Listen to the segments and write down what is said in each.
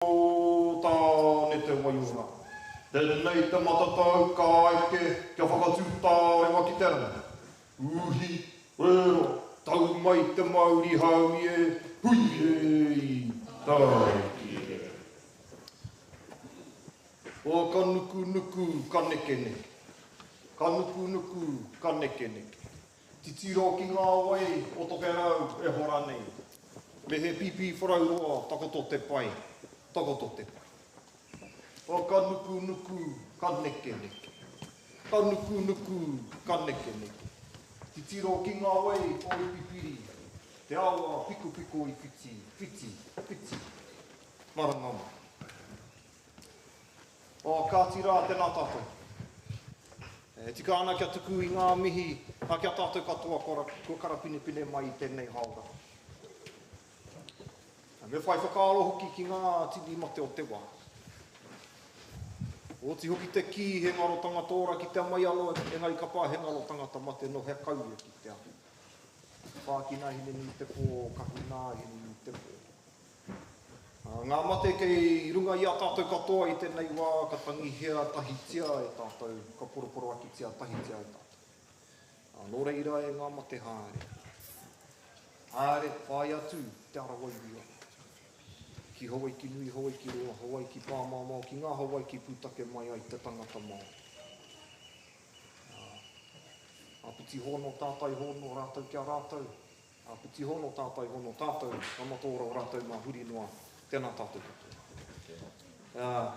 O Tāne te waiora. Tēnei te matatau ka eke kia whakatū tārewa ki te rangi. Uhi, wero, tau mai te mauri haumi e, hui e i tāiki e. O ka nukunuku ka nekeneke. Ka nukunuku ka nekeneke. Titiro ki ngā wai o Tokerau e hora nei. Me he pīpīwharauroa takoto te pai, takoto te pai. O ka nukunuku, ka nekeneke. Ka nukunuku, ka nekeneke. Titiro ki ngā wai o Ipipiri, te awa pikopiko i whiti, whiti, whiti. Maranga mai. Oh, kāti rā, tēnā tātou. E tika ana kia tuku i ngā mihi ki a tātou katoa kua karapinepine mai i tēnei hāora. Me whai whakaaro hoki ki ngā tini mate o te wā. Oti hoki te kī he ngaro tangata ora ki te mai anō, engari ka pā he ngaro tangata mate nō hea kau ia ki te aho. Whākina Hine-nui-te-pō, kahuna Hine-nui-te-pō. Ngā mate kei runga i a tātou katoa i tēnei wā ka tangihia tahitia e tātou, ka poroporoakitia tahitia e tātou. Nō reira e ngā mate haere. Haere, whāia atu te ara wairua. Ki Hawaiki nui, Hawaiki roa, Hawaiki pāmamao, ki ngā Hawaiki pūtake mai ai te tangata Māori. Āpiti hono, tātai hono rātou ki a rātou. Āpiti hono tātai hono tātou, ka matoora o rātou mā huri noa, tēnā tātou katoa.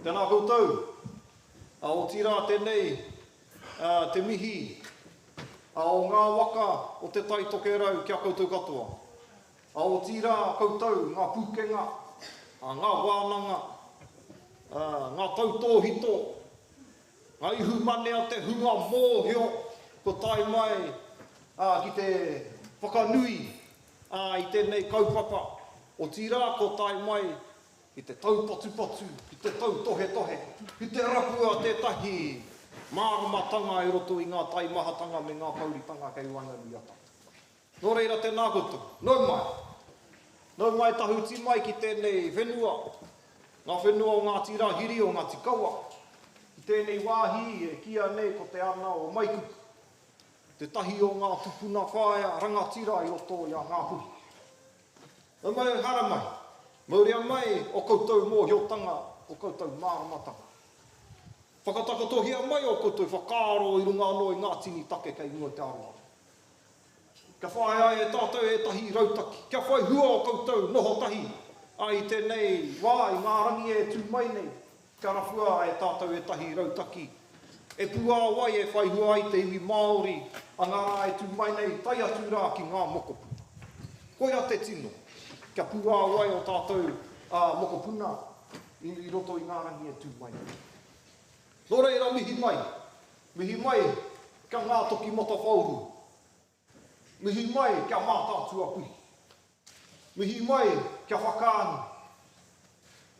Tēnā koutou, otirā tēnei te mihi o ngā waka o Te Tai Tokerau ki a koutou katoa. Otirā koutou ngā pūkenga, ngā wānanga, ngā tautōhito, Ngā ihumanea te hunga mōhio kua tae mai ki te whakanui i tēnei kaupapa, otirā kua tae mai ki te taupatupatu, ki te tautohetohe, ki te rapu a tētahi māramatanga i roto i ngā taimahatanga me ngā pouritanga kei waenganui i a tātou. Nō reira tēnā koutou, nau mai! Nau mai tahuti mai ki tēnei whenua, ngā whenua o Ngāti Rahiri, o Ngāti Kawa, ki tēnei wāhi e kīia nei ko Te Ana o Maikuku, tētahi o ngā tupuna whaea rangatira i roto i a Ngāpuhi. Nau mai, haramai, mauria mai o koutou mōhiotanga, o koutou māramatanga. Whakatakotohia mai o koutou whakaaro i runga anō i ngā tini take kei mua i te aroaro. Kia whāia ai e tātou ētahi rautaki, kia whai hua o koutou noho tahi ai i tēnei wā, i ngā rangi e tū mai nei, kia rapua e tātou ētahi rautaki e puāwai e whai hua ai te iwi Māori a ngā rā e tū mai nei tae atu rā ki ngā mokopuna. Koira te tino, kia puāwai o tātou mokopuna i roto i ngā rangi e tū mai nei. Nō reira mihi mai, mihi mai kia Ngātokimatawhaorua, mihi mai kia Mātaatua-puhi, mihi mai kia Whakaangi,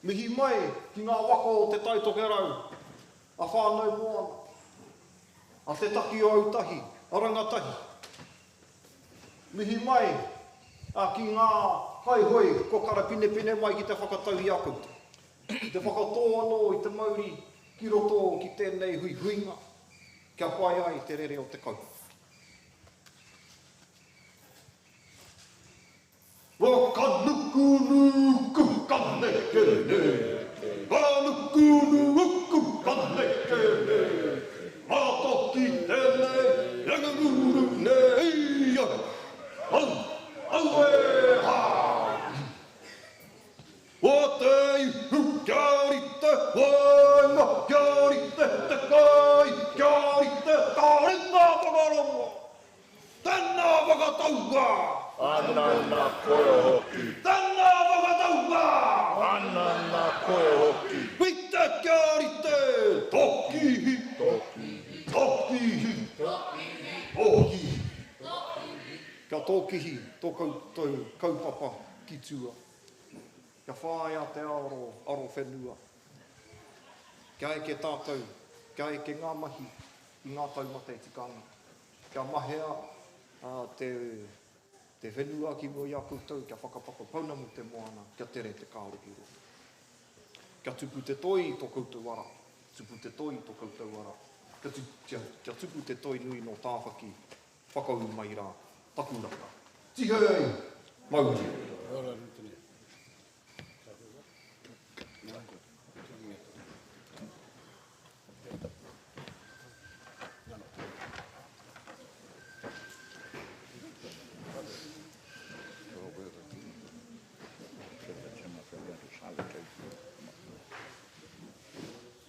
mihi mai ki ngā waka o Te Tai Tokerau, a Whānau Moana, a Te Taki o Autahi, a Rangatahi, mihi mai ki ngā kaihoe kua karapinepine mai ki te whakatau i a koutou. Ki te whakatō anō i te mauri ki roto ki tēnei huihuinga, kia pai ai te rere o te kaupapa. Ka nukunuku, ka nekeneke, ka nukunuku, ka nekeneke, Mātaki tēnei, ranganguru nei, au, auē hā! Ko te ihu kia rite waenga, kia rite te kai, kia rite ka ringa whakarongo. Tena whakataua! Ana na koe hoki. Tena whakataua! Ana na koe hoki. Rite kia rite, tokihi. Tokihi. Tokihi. Tokihi. Kia tōkihi tō koutou kaupapa ki tua. Kia whāia te aro aro whenua. Kia eke tātou, kia eke ngā mahi i ngā taumata e tika ana. Kia mahea te, Te whenua ki mua i a koutou kia whakapapa pounamu te moana kia tere te kārohiro. Kia tupu te toi i to koutou ara, tupu te toi i to koutou ara, kia, kia, kia tupu te toi nui nō Tāwhaki, whakaū mai rā, taku raka. Tihei! Mauri!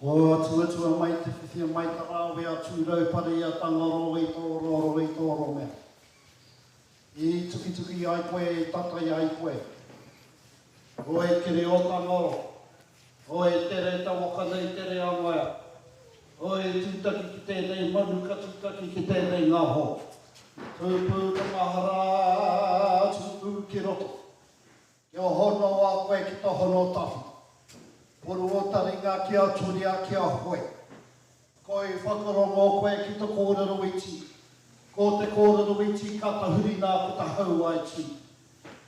O atuatua mai te whiwhia mai ta rawe a Tūraupare i a Tangaroa i tō roro i tō romea. I tukituki ai koe i tatai ai koe. Oe kere o Tangaroa. Oe tere ta waka nei tere a Ngaia. Oe tūtaki ki tēnei manu ka tūtaki ki tēnei ngaho. Tūpū te mahara, tūpū ki roto. Kia hono a koe ki to hono tawhito. Puru o taringa kia turia kia hoe. Koi whakarongo koe ki te kōrero iti. Ko te kōrero iti ka tahuri nā ko ta hauaiti.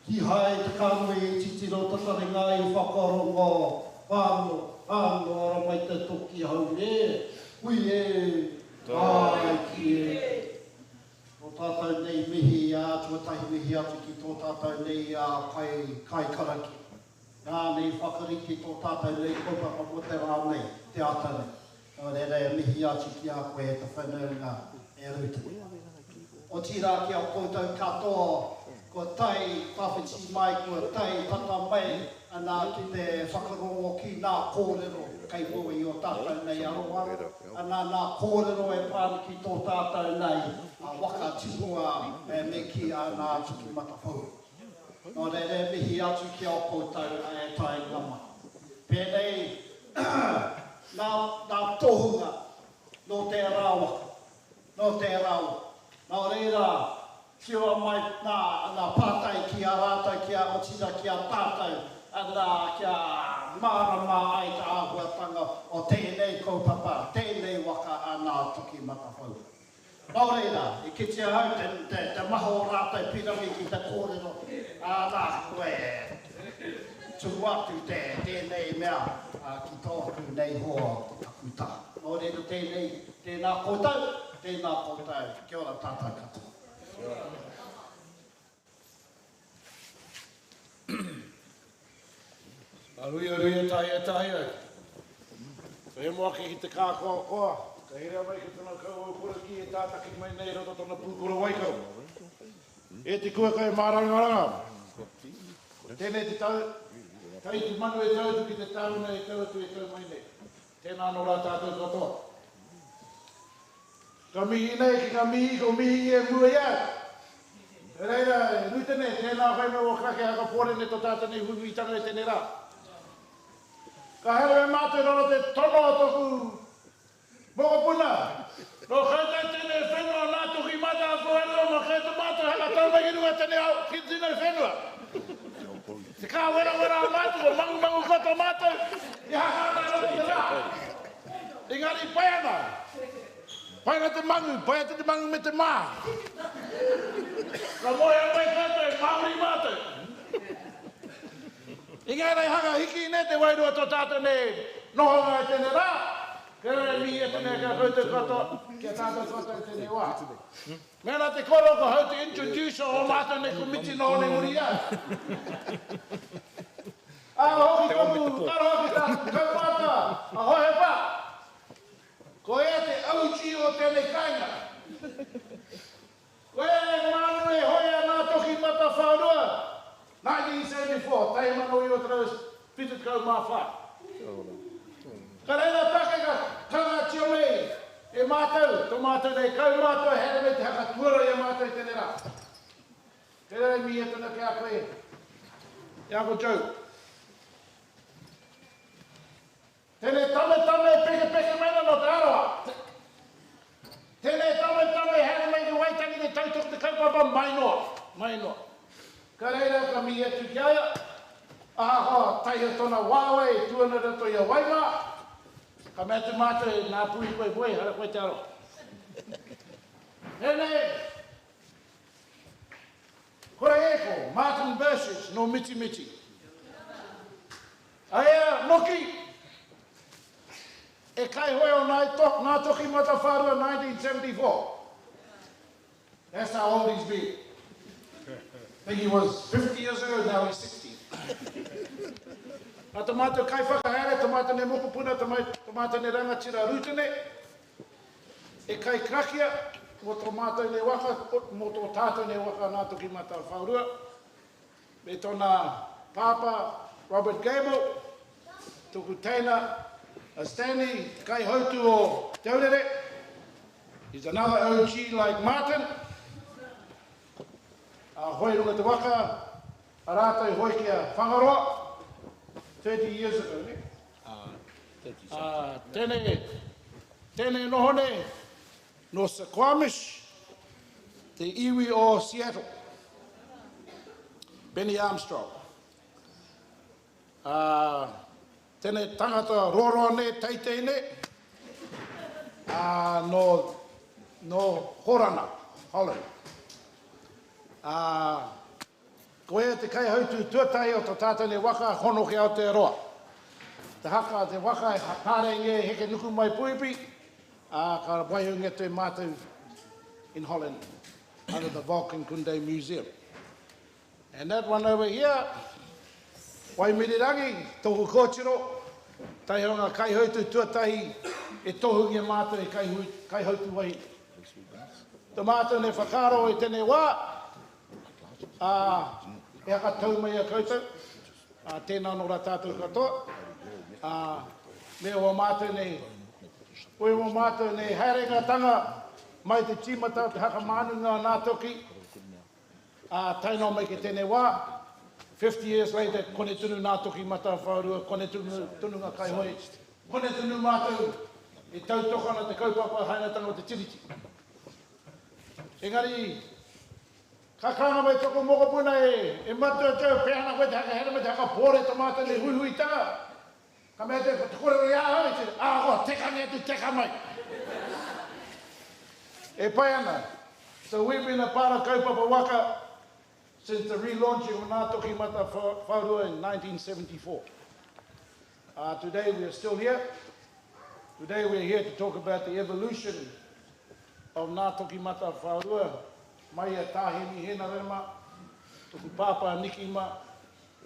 Kihai te kānui i titiro ta taringa i whakarongo, whano, whano ara mai te toki hau e, hui e, tāiki e. Tō tātou nei mihi ā tuatahi mihi atu ki tō tātou nei ā kai, kai karakia. Nāna i whakarite tō tātou nei kaupapa mō te rā nei, te ata nei. Nō reira e mihi atu ki a koe e te whanaunga e Ruta. Otirā ki a koutou katoa kua tae tawhiti mai, kua tae tata mai ana ki te whakarongo ki nā kōrero kei mua i ō tātou nei aroaro, ana nā kōrero e pā ana ki tō tātou nei waka tipua me kī a Nā Tuki Matawhaura. Nō reira e mihi atu ki a koutou e taenga mai. Pēnei nā, nā tohunga nō tērā waka, nō tērā waka. Nō reira, whiua mai nā, nā pātai ki a rātou, ki a, otirā ki a tātou, arā, kia mārama ai te āhuatanga o tēnei kaupapa, tēnei waka a Nā Toki Matawhaura. Nō reira, i kite ahau te, te, te maha o rātou pirangi ki te kōrero, ā, nā, koe tuku atu te, tēnei mea ki tōku nei hoa ki taku taha. Nō reira tēnei, tēnā koutou, tēnā koutou, kia ora tātou katoa. Kia ora. Ka ruiaruia tahi e tahi ai. Ka hemo ake ki te kākoakoa, ka herea mai ki tana kauhau korokī e tātaki mai nei i roto tana pūkoro waikaro. E te kuaka e mārangaranga. Tēnei te tau, kai te manu e tau atu ki te tāuna e tau atu e tau mai nei. Tēnā anō rā tātou katoa. Ka mihi nei ki nga mihi ko mihi e mua i a au. He reira, e Rutene, tēnā koe me wō karakia haka pōrene to tātou nei huihuitanga i tēnei rā. Ka haere me mātou raro te tono o toku mokopuna, nō koutou tēnei whenua nā toki mātou a Whawheroa, nō koutou mātou haka tau mai ki runga tēnei ao, ki tēnei whenua. Te kāwerawera a mātou, ko mangumangu katoa mātou, i haka ana i roto te rā. Engari pai ana. Pai ana te mangu, pai atu te mangu me te mā. Ka moea mai tātou, e Māori mātou. I ngā rei hanga hiki nei te wairua tō tātou nei nohonga i tēnei rā, kei reira e mihi atu nei ki a koutou katoa, ki a tātou katoa i tēnei wā. Mēnā te koro ko hau te introducer o mātou nei komiti noho nei muri i a au. Ā hoki toku aroha ki tāku kaumātua a Hohepa. Ko ia te OG o tēnei kāinga. Ko ia e mānu e hoe ana a Toki Matawhārua, 1974, 1974. Ka reira take ka karangatia mai e mātou, tō mātou nei kaumātua he haere mai te haka tuarua i a mātou i tēnei rā. Tērā e mihi atu ana ki a koe, e Uncle Joe. Tēnei tametame e pekepeke mai ana nō Te Arawa. Tēnei tametame e haere mai ki Waitangi te tautoko te kaupapa mai noa, mai noa. Ka reira ka mihi atu ki a ia, ahakoa taiha tona waewae e tū ana roto i a Waimā, ka mea atu mātou e nā puhi koe moe, hara koe Te Arawa. Tēnei. Kore e ko Martin Burgess no Mitimiti. Aia noki e kaihoe o Ngātokimatawhaorua 1974. That's how old he's been. I think he was 50 years ago, now he's 60. A to mātou kaiwhakahaere, to mātou nei mokopuna, to mātou nei rangatira Rutene, e kai karakia mō tō mātou nei waka, mō tō tātou nei waka Ngātokimatawhaorua, me tōna pāpā Robert Gable, tōku teina a Stanley, te kaihautu o Te Aurere, He's another OG like Martin. A hoi runga te waka, a rātou hoi ki a Whangaroa, 30 years ago, ne? Tēnei, tēnei noho nei, no Suquamish, te iwi o Seattle. Benny Armstrong. Ā, tēnei tangata roroa nei, teitei nei, ā, nō, nō Horana, Holland. Ā, ko ia te kaihautū tuatahi o tō tātou nei waka hono ki Aotearoa. Te haka, te waka e pārenge e heke nuku mai Puhipi, ā, ka waihongia atu e mātou in Holland under the Volkenkunde Museum. And that one over here, Waimirirangi, tōku kōtiro, tae ngā kaihautu tuatahi e tohungia mātou e kaihautu wahine. Tō mātou nei whakaaro i tēnei wā, ā, e haka tau mai a koutou, ā, tēnā nō rā tātou katoa, ā, me o mātou nei, o o mātou nei haerengatanga mai te tīmata o te haka mānunga o Nā Toki, Ā, tae noa mai ki tēnei wā, 50 years later, kone tonu Ngātokimatawhaorua, kone tonu, tonu ngā kaihoe, kone tonu mātou e tautoko ana te kaupapa hainatanga o te Tiriti. Engari, ka karanga mai tōku mokopuna e, e Matua Joe, pēhea ana koe te haka here me te haka pōre tō mātou nei huihuitanga. Ka mea atu, ko te kōrero i ahau, e te, ahakoa, tekangi atu, teka mai. E pai ana. So we've been a part of Kaupapa Waka since the relaunching of Ngātokimatawhaorua in 1974. Today we are still here. Today we are here to talk about the evolution of Ngātokimatawhaorua mai a Tā Hemi Henare ma, toku pāpā Niki ma,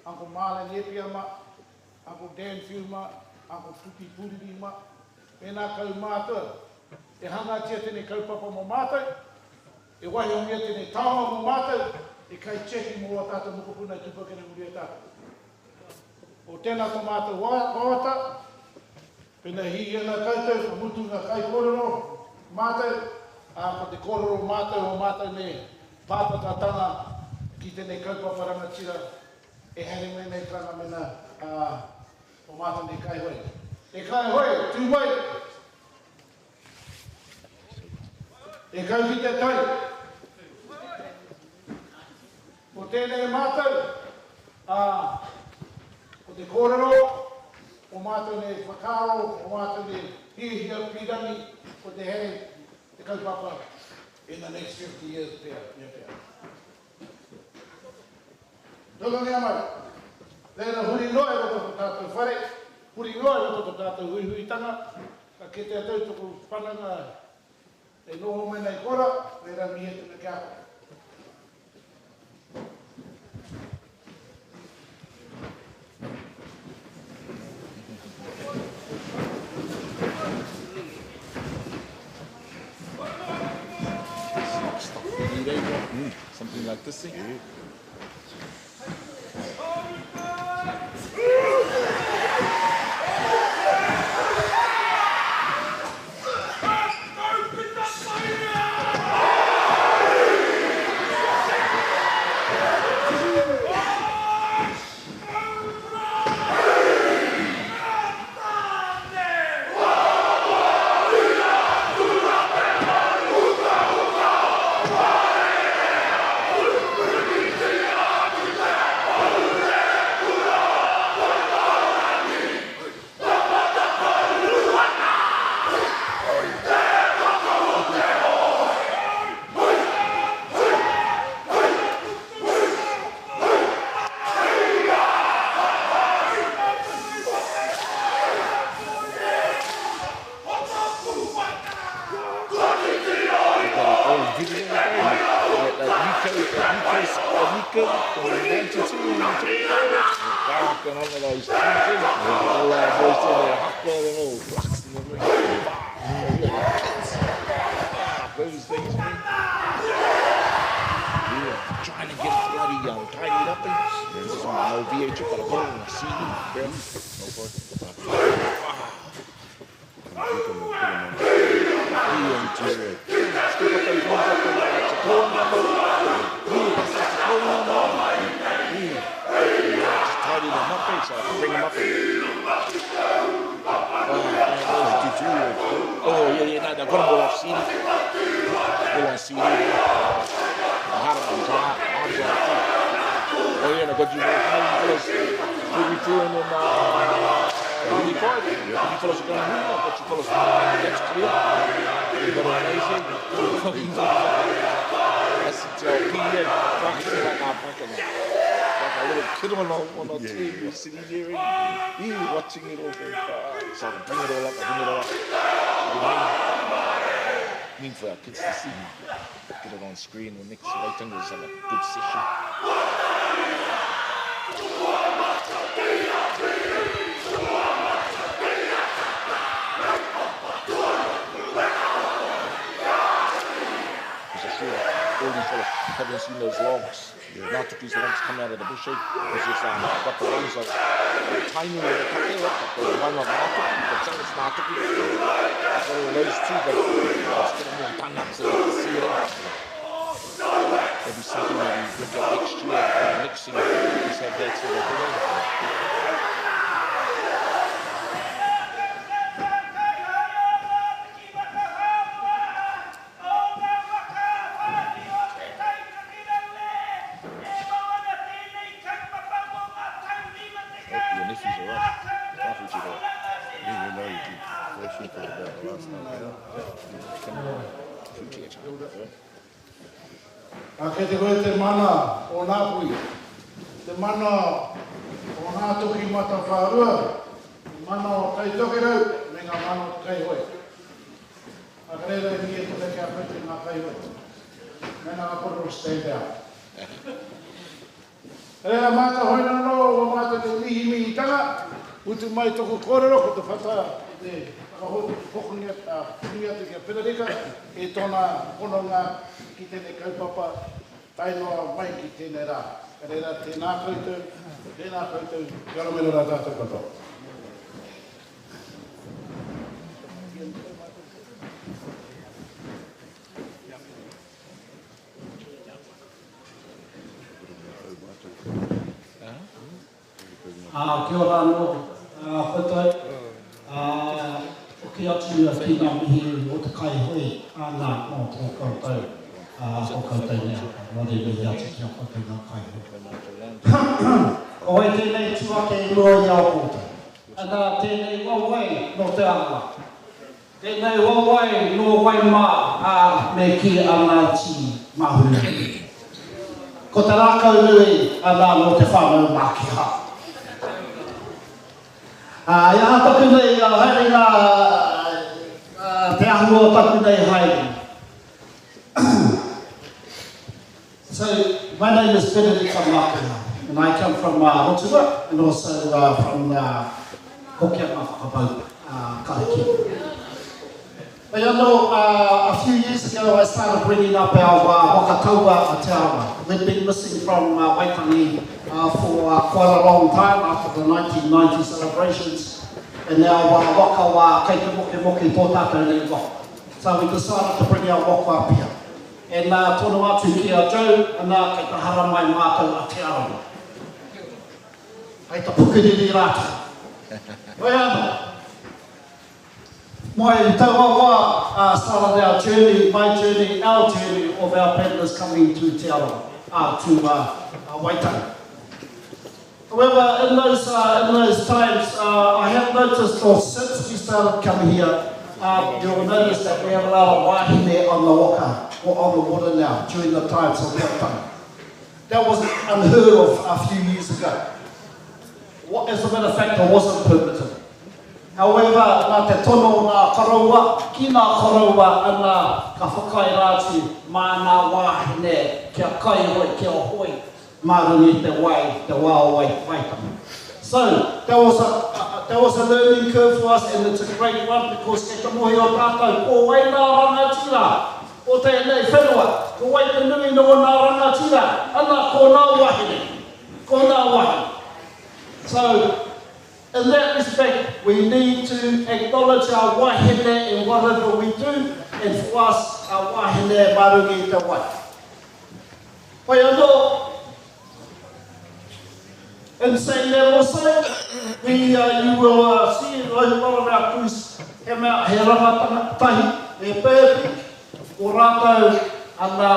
Uncle Marlon Epia ma, Uncle Dan Whiu ma, Uncle Tuki Puriri ma, me nā kaumātua e hangatia tēnei kaupapa mō mātou, e waihongia tēnei taonga mō mātou, e kaitiaki mō ā tātou mokopuna e tūpou kene muri a tātou. O tēnā tō mātou wawata, pēnā hihi ana koutou, ka mutu ngā kaikōrero mātou, ā, ko te kōrero mātou o mātou nei pātatatanga ki tēnei kaupapa rangatira e haere mai nei karanga mena, ā, o mātou nei kaihoe. E kaihoe, tū mai! E kau ki te tai! Ko tēnei mātou, ā, ko te kōrero o mātou nei whakaaro, o mātou nei hiahia pīrangi, ko te here te kaupapa in the next 50 years pea, mea pea. Taurangia mai. Reira huri noa i roto to tatou whare, huri noa i roto to tatou huihuitanga, ka kite atu au toku whananga e noho mai nei kora, reira mihi atu nei ki a koe. Something like this thing. Fucking on those tunes, eh? All our boys doing their haka and all blacks and everything. Fuck, kids. Fuck, those things, man. Yeah, trying to get it bloody tidied up. Eh? This is on an old VHS, but I put it on a CD. Yeah. No fucking. Fuck. Put them on. Yeah, just, still got those ones up in the Te Yeah, that's just a Yeah. Yeah, just tidy them up, eh, so I can bring them up. And, oh, man, those Did you? Oh, yeah, yeah, no, they've got them all off CD. All on CD, yeah. I had them on drive, hard drive too. Oh, yeah, and I got you, you fellas, 42 and then, 35. Yeah. You fellas are going home, I got you fellas, that's clear. You got it amazing. Fucking, that's the LP, yeah. Fucking like a fucking, like a little kid on a TV sitting there and he watching it all. So I can bring it all up, I bring it all up. I mean for our kids to see. Get it on screen the next waiting is have a good session. Because I'm sure all these fellas haven't seen those logs. Yeah. Ngātuki's logs come out of the bush, eh? It's just got the ones like tiny little kake, right? But the one like Ngātuki, but some it's Ngātuki. I've got all those too, but let's get them all done up so they can see it. Eh? There'll be something that we look at next year, next year, just have that sort of thing. Oh, your nephews are off. Ngāpuhi rā. Yeah, you know, you did flashing for about the last half hour. A kei te koe te mana o Ngāpuhi, te mana o Ngā Toki Matawhārua, te mana o Tai Tokerau me ngā mana o te Kaihoe. A ka reira e mihi e tohe kia koutou ngā kaihoe. Mēnā ngā kōrero stand down. Reira mātou hoina anō o mātou te mihimihitanga, utu mai toku kōrero ko te whata te whakahokinga atu ki a Pererika e tōna hononga ki tēnei kaupapa tae noa mai ki tēnei rā. Ka reira, tēnā koutou, tēnā koutou, kia ora mai rā tātou katoa. Kia ora anō koutou. Hoki atu ki ngā mihi o te kaihoe ana mō tō koutou, tō koutou nei aka. Nō reira mihi atu ki a koutou ngā kaihoe. Ko wai tēnei tū ake i mua i a koutou? Ana, tēnei wawae nō Te Arawa. Tēnei wawae nō Waimā, ā, me kī a Ngāti Māhuna. Ko te rākau nui, ana, nō te whānau Mākehā. Ā, i aha taku nei haerenga, te āhua o taku nei haere. So, my name is Benedict Mākehā, and I come from Rotorua, and also from Hokianga Whakapau, Karakia. But you know, a few years ago I started bringing up our waka taua a Te Arawa. We'd been missing from Waitangi for quite a long time after the 1990 celebrations, and now waka wa kei te moke moke tō tātou nei waka. So we decided to bring our waka up here. And tono atu ki a Joe, ana kei te haramai mātou a Te Arawa. Hei te pukuriri rātou. Hoi anō. Mai i taua wā, started our journey, my journey, our journey of our paddlers coming to Te Arawa, to Waitangi. However, in those times, I have noticed, or since we started coming here, you'll notice that we have a lot of wahine on the waka, or on the water now, during the times of Waitangi. That was unheard of a few years ago. As a matter of fact, it wasn't permitted. However, nā te tono o ngā koroua, ki ngā koroua ana ka whakaae rātou mā ngā wāhine kia kai hoi, kia hoi mā runga i te wai, te wā o Waitangi. So, that was a, that was a learning curve for us and it's a great one because kei te mōhio tātou ko wai nā rangatira o tēnei whenua, ko wai te nui nō nā rangatira, ana ko nā wahine, ko nā wahine. So, in that respect, we need to acknowledge our wahine in whatever we do and for us, our wahine mā runga i te wai. Whai anō, In saying that also, we, uh, you will uh, see a lot of our crews he mea, he rangatahi, he pēpi, ko rātou ana,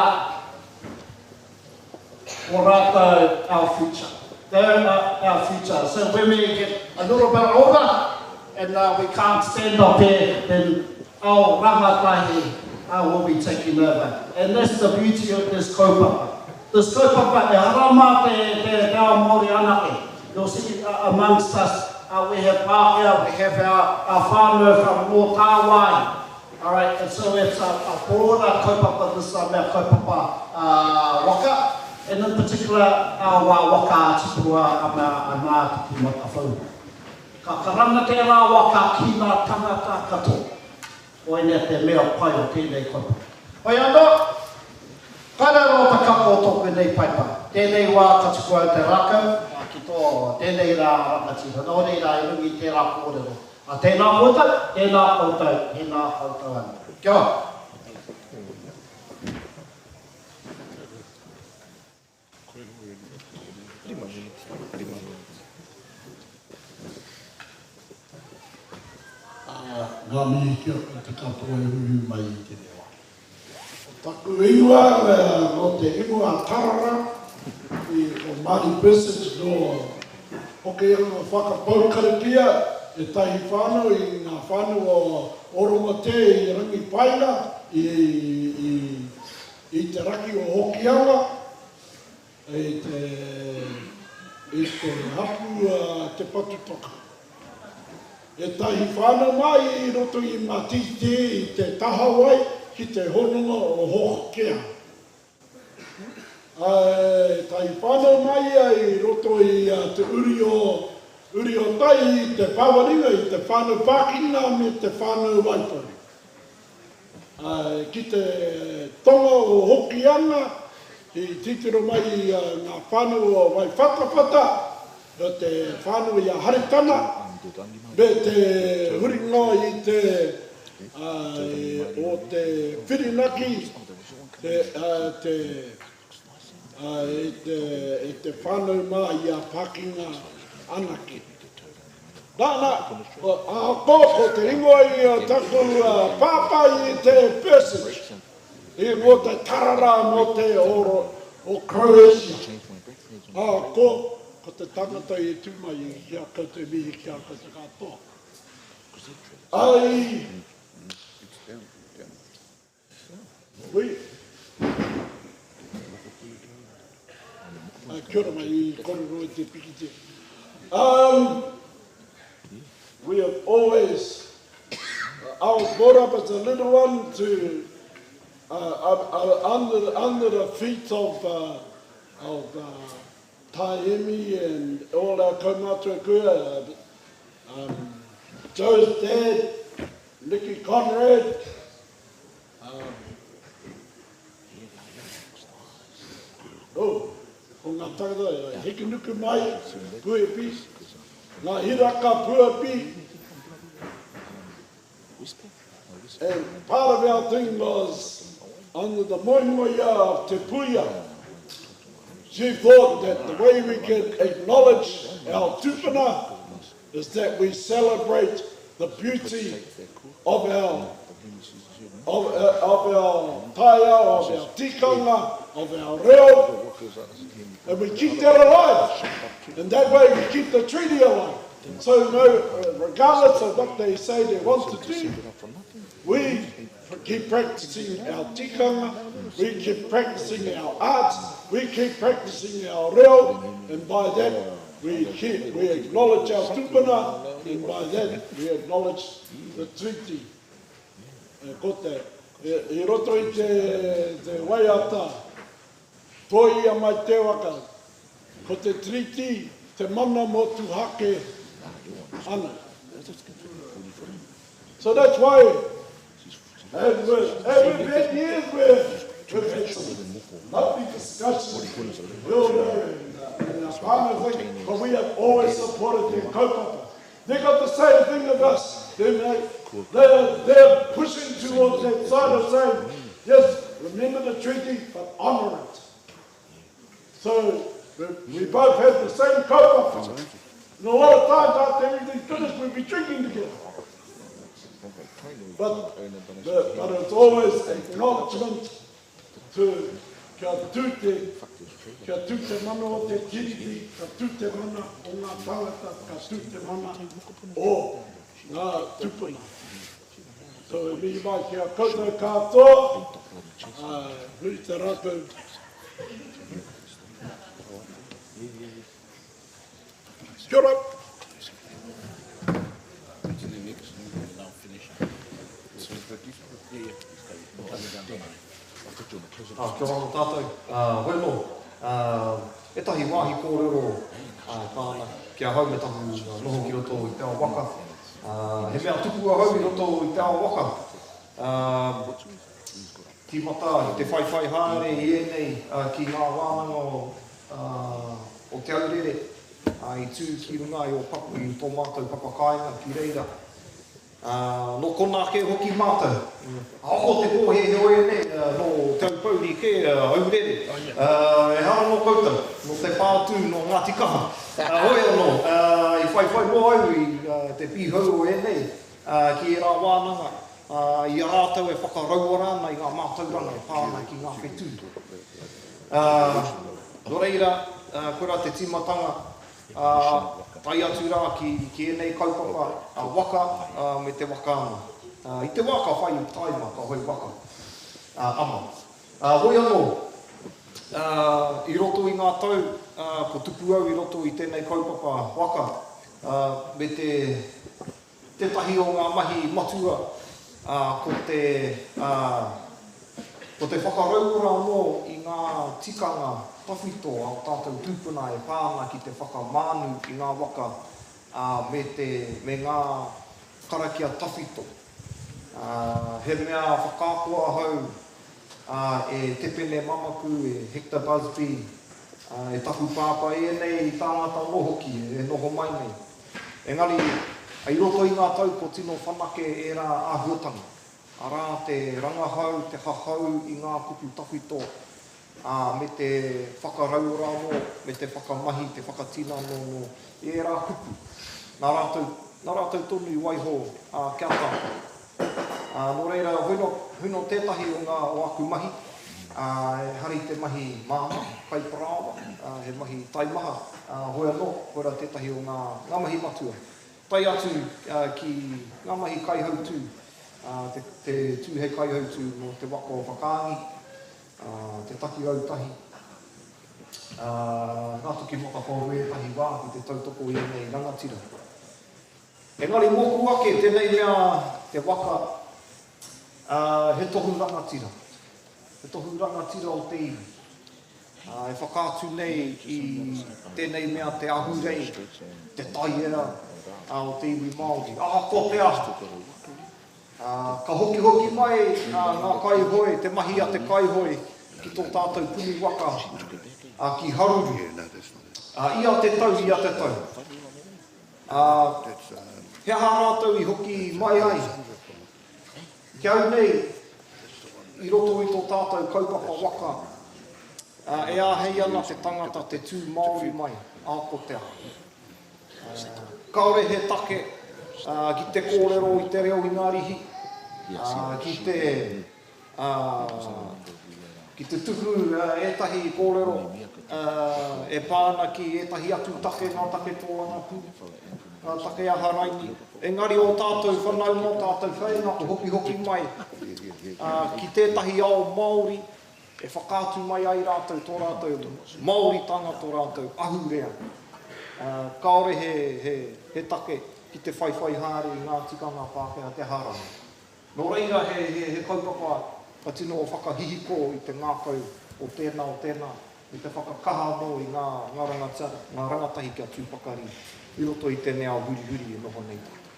ko rātou our future. They are our future. So when we get a little bit older and uh, we can't stand up here, then our rangatahi uh, will be taking over. And that's the beauty of this kaupapa. This kaupapa, ehara mā te, te, te ao Māori anake. You'll see uh, amongst us, uh, we have Pākehā, we have our, our whānau from Nō Tāwāhi. All right, and so it's a, a broader kaupapa, this uh, mea kaupapa uh, waka, and in particular, our wā waka a tipua a mea a nā te tīmata whau. Ka karanga tērā waka ki ngā tangata katoa. Koinei te mea pai o tēnei kaupapa. Hoi anō, kāre anō te kapo o tōku nei paipa. Tēnei wā ka tuku au te rākau, ā, ki tō tēnei rā rangatira. Nō reira i runga i tērā kōrero. Ā, tēnā koutou, tēnā koutou, tēnā koutou anō. Kia ora. Ngā mihi ki a koutou katoa e huihui mai i tēnei wā. Ko taku ingoa nō te ingoa Tarara i o Marty Bissage nō Hokianga Whakapau Karakia ētahi whānau i ngā whānau o Oromatea i Rangipaina i i te raki o Hokianga i te, i te hapu a Te Patutoka. Ētahi whānau mai i roto i ngā tītī i te tahawai ki te hononga o Hokea. Ētahi whānau mai ia i roto i te uri o, uri o Tai i te Pāwaringa, i te whānau Pākina me te whānau Waipouri. Ki te tonga o Hokianga, i titiro mai i ngā whānau o Waiwhatawhata, te whānau i a Haritana, me te huringa i te o te whirinaki, te, te, i te whānau mā i a Pākinga anake. Nana, ahakoa ko te ingoa i a taku pāpā i te Persage, i mō te tarara mō te oro o Croatia. Ahakoa, ko te tangata i tū mai i a koutou mihi ki a koutou katoa. Ai, Hui. Kia ora mai i korero i te pikitia. Um, we have always, I was brought up as a little one to, uh, uh, under, under the feet of, uh, of uh, Taemi and all our kaumātua kuia, uh, um, Joe's dad, Nicky Conrad, um, oh, ko ngā tangata, Hekenuku mai, Puepi, ngā hiraka Puepi, and part of our thing was under the moemoeā of Te Puia. She thought that the way we can acknowledge our tupuna is that we celebrate the beauty of our of, uh, of our taiao, of our tikanga, of our reo, and we keep that alive. And that way we keep the treaty alive. So no, regardless of what they say they want to do, we keep practicing our tikanga, we keep practicing our arts, we keep practicing our reo, and by that we keep, we acknowledge our tupuna, and by that we acknowledge the treaty. Ko te, i roto i te, te waiata, toi ia mai te waka, ko te treaty. te mana motuhake ana. So that's why, and, we're, and we've had years where we've had some lovely discussions, Wilder and, and our partners, but we have always supported their kaupapa. They got the same thing of us. They make, they're, they're pushing towards that side of saying, yes, remember the treaty, but honour it. So we, we both have the same kaupapa. And a lot of times after everything's finished, we'll be drinking together. But, but, but it's always acknowledgement to kia tū te, kia tū te mana o te tiriti, ka tū te mana o ngā tangata, ka tū te mana o ngā tupuna. So e mihi mai ki a koutou katoa, uh, hui te rākau. Kia ora. Ah, kia ora anō tātou. Uh, hoi anō, uh, ētahi wāhi kōrero uh, tāna ki ahau me taku noho ki roto i te ao waka. Uh, he mea tupu ahau i roto i te ao waka. Uh, tīmata i te whaiwhai haere i ēnei uh, ki ngā wānanga o, uh, o Te Aurere, uh, i tū ki runga i, o papu, i tō mātou papakāinga ki reira. Ā, nō konā kē hoki mātou. Ahakoa te pōhēhē o ēnei, nō Te Aupōuri kē, Aurere, ehara nō koutou, nō Te Pātū, nō Ngāti Kaha. Hoi anō, i whaiwhai noa au i te pīhou o ēnei ki ērā wānanga, i a rātou e whakarauora ana i ngā mātauranga e pā ana ki ngā whetū. Nō reira, koirā te tīmatanga. Ā, tae atu rā ki, ki ēnei kaupapa, a waka, ā, me te waka ama. Ā, i te wā ka whai taima, ka hoe waka, ā, ama. Ā, hoi anō, ā, i roto i ngā tau, ā, ko tupu au i roto i tēnei kaupapa waka, ā, me te, Tētahi o ngā mahi matua, ā, ko te, ā, ko te whakarauora anō i ngā tikanga tawhito a ō tātou tūpuna e pā ana ki te whakamānu i ngā waka, ā, me te, me ngā karakia tawhito. Ā, he mea whakaako ahau, ā, e Tepene Mamaku, e Hector Busby, ā, e taku pāpā ēnei tāngata anō hoki e noho mai nei. Engari, i roto i ngā tau kua tino whanake ērā āhuatanga, arā te rangahau, te hahau i ngā kupu tawhito, ā, me te whakarauora anō, me te whakamahi, te whakatinana anō i ērā kupu. Nā rātou, nā rātou tonu i waiho, ā, kia tātou. Ā, nō reira, hoino, hoino tētahi o ngā, o aku mahi, ā, ehara i te mahi māmā, kai parāoa, ā, he mahi taimaha, ā, hoi anō, koirā tētahi o ngā, ngā mahi matua. Tae atu, ā, ki ngā mahi kaihautū, ā, te, te tū hei kaihautū mō te waka o Whakaangi, ā, te taki rautahi, ā, ngā toki matawhao ētahi wā ki te tautoko i ēnei rangatira. Engari mōku ake tēnei mea te waka, ā, he tohu rangatira. He tohu rangatira o te iwi. Ā, e whakaatu nei i tēnei mea te ahurei, te taiea o te iwi Māori. Ahakoa te aha, ā, ka hokihoki mai ngā kaihoe, te mahi a te kaihoe ki tō tātou puni waka, ā, ki Haruru. Ā, ia te tau, ia te tau. Ā, he aha rātou i hoki mai ai? Ki au nei, i roto i tō tātou kaupapa waka, ā, e āhei ana te tangata te tū Māori mai, ā, ko te aha. Ā, kāore he take, ā, ki te kōrero i te reo Ingarihi, ā, ki te, ā, ki te tuku ētahi kōrero e pā ana ki ētahi atu take, ngā take tōrangapū, ngā take aha raini. Engari ō tātou whanaunga, ō tātou whainga ko hokihoki mai ki tētahi ao Māori e whakaatu mai ai rātou tō rātou Māoritanga, tō rātou ahurea. Kāore he take ki te whaiwhai haere i ngā tikanga Pākehā te aha rānei. Nō reira he kaupapa ka tino whakahihiko i te ngākau o tēnā o tēnā. me te whakakaha anō i ngā, ngā rangata, ngā rangatahi kia tū pakari i roto i tēnei ao hurihuri e noho nei tātou.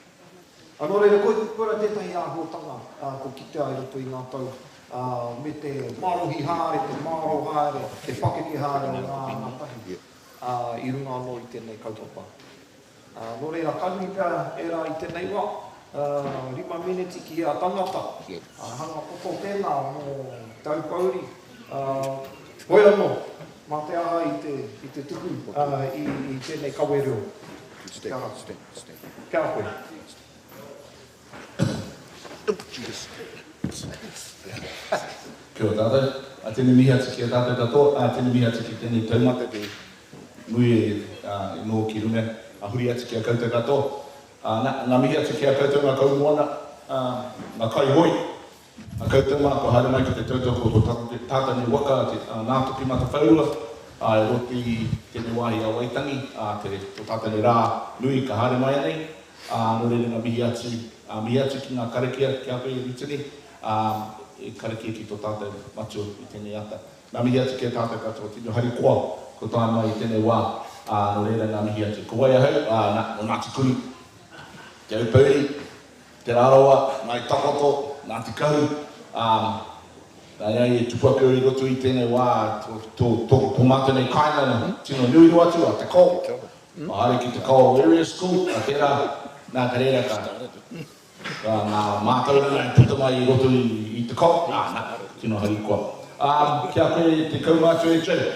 Ā, nō reira, koira tētahi āhuatanga kua kitea i roto i ngā tau, ā, me te marohi haere, te mārō haere, te pakeke haere o ngā rangatahi, ā, i runga anō i tēnei kaupapa. Ā, nō reira, ka nui pea ērā i tēnei wā, ā, rima meneti ki ia tangata, ā, hanga poto tēnā mō Te Aupōuri, ā, hoi anō, mā te aha i te, i te tuku, ā, i, i tēnei kawe reo. Kia ora. Kia ora koe. Kia ora tātou. Ā, tēnei mihi atu ki a tātou katoa, ā, tēnei mihi atu ki tēnei taumata te nui e, ā, e noho ki runga, ā, huri atu ki a koutou katoa. Ā, nā, ngā mihi atu ki a koutou ngā kaumoana, ā, ngā kaihoe, a koutou mā kua haere mai ki te tautoko o tō tātou nei waka, te, ā, Ngātokimatawhaurua, ā, e roto i tēnei wāhi a Waitangi, ā, te, tō tātou nei rā nui ka haere mai nei. Ā, nō reira ngā mihi atu, ā, mihi atu ki ngā karakia ki a koe e Rutene, ā, e karakia ki tō tātou matua i tēnei ata. Ngā mihi atu ki a tātou katoa, tino harikoa kua tae mai i tēnei wā, ā, nō reira ngā mihi atu. Ko wai ahau? Ā, nā, nō Ngāti Kuri, Te Aupōuri, Te Rarawa, Ngāi Takoto, Ngāti Kahu, ā, nā ia i tupu ake au i roto i tēnei wā, tō, tō, tō, tō mātou nei kāinga, tino nui rawa atu a Te Kao, ka haere ki Te Kao Area School, ā, tērā, nā, ka reira ka, Ka ngā mātauranga e puta mai i roto i te kao, ā, nā, tino harikoa. Ā, ki a koe te kaumātua e Joe,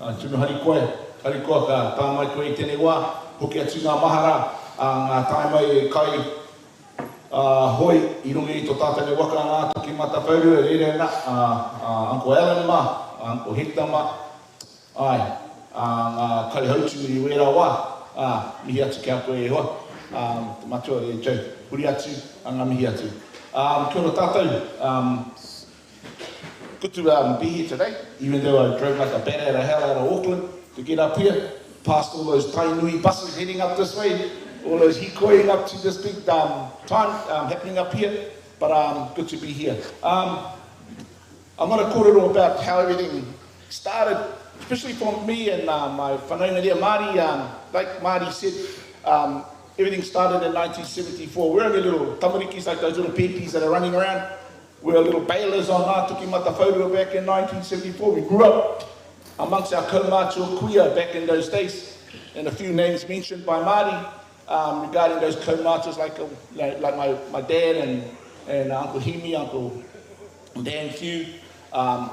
ā, tino harikoa, harikoa ka tae mai koe i tēnei wā, hoki atu ngā mahara, ā, ngā tae mai e kai, ā, hoi i runga i tō tātou nei waka ngā toki matawhaurua e rere ana, ā, ā, Uncle Alan mā, ā, Uncle Hector mā, Āe, ā, ngā kaihautū i wērā wā, ā, mihi atu ki a koe e hoa, ā, te matua e Joe, huri atu, ā, ngā mihi atu. Ā, kia ora tātou, um, good to um, be here today, even though I drove like a bat out of hell out of Auckland to get up here, past all those Tainui buses heading up this way, all those hikoing up to this big um, time um, happening up here, but um, good to be here. Um, I'm going to kōrero about how everything started, especially for me and uh, my whanaunga there, Marty, um, like Marty said, um, everything started in 1974. We're only little tamarikis, like those little pipis that are running around. We were little bailers on Ngātokimatawhaorua back in 1974. We grew up amongst our kaumātua kuia back in those days. And a few names mentioned by Marty um, regarding those kaumātuas like, uh, like, like my, my dad and, and Uncle Hemi, Uncle Dan Few, um,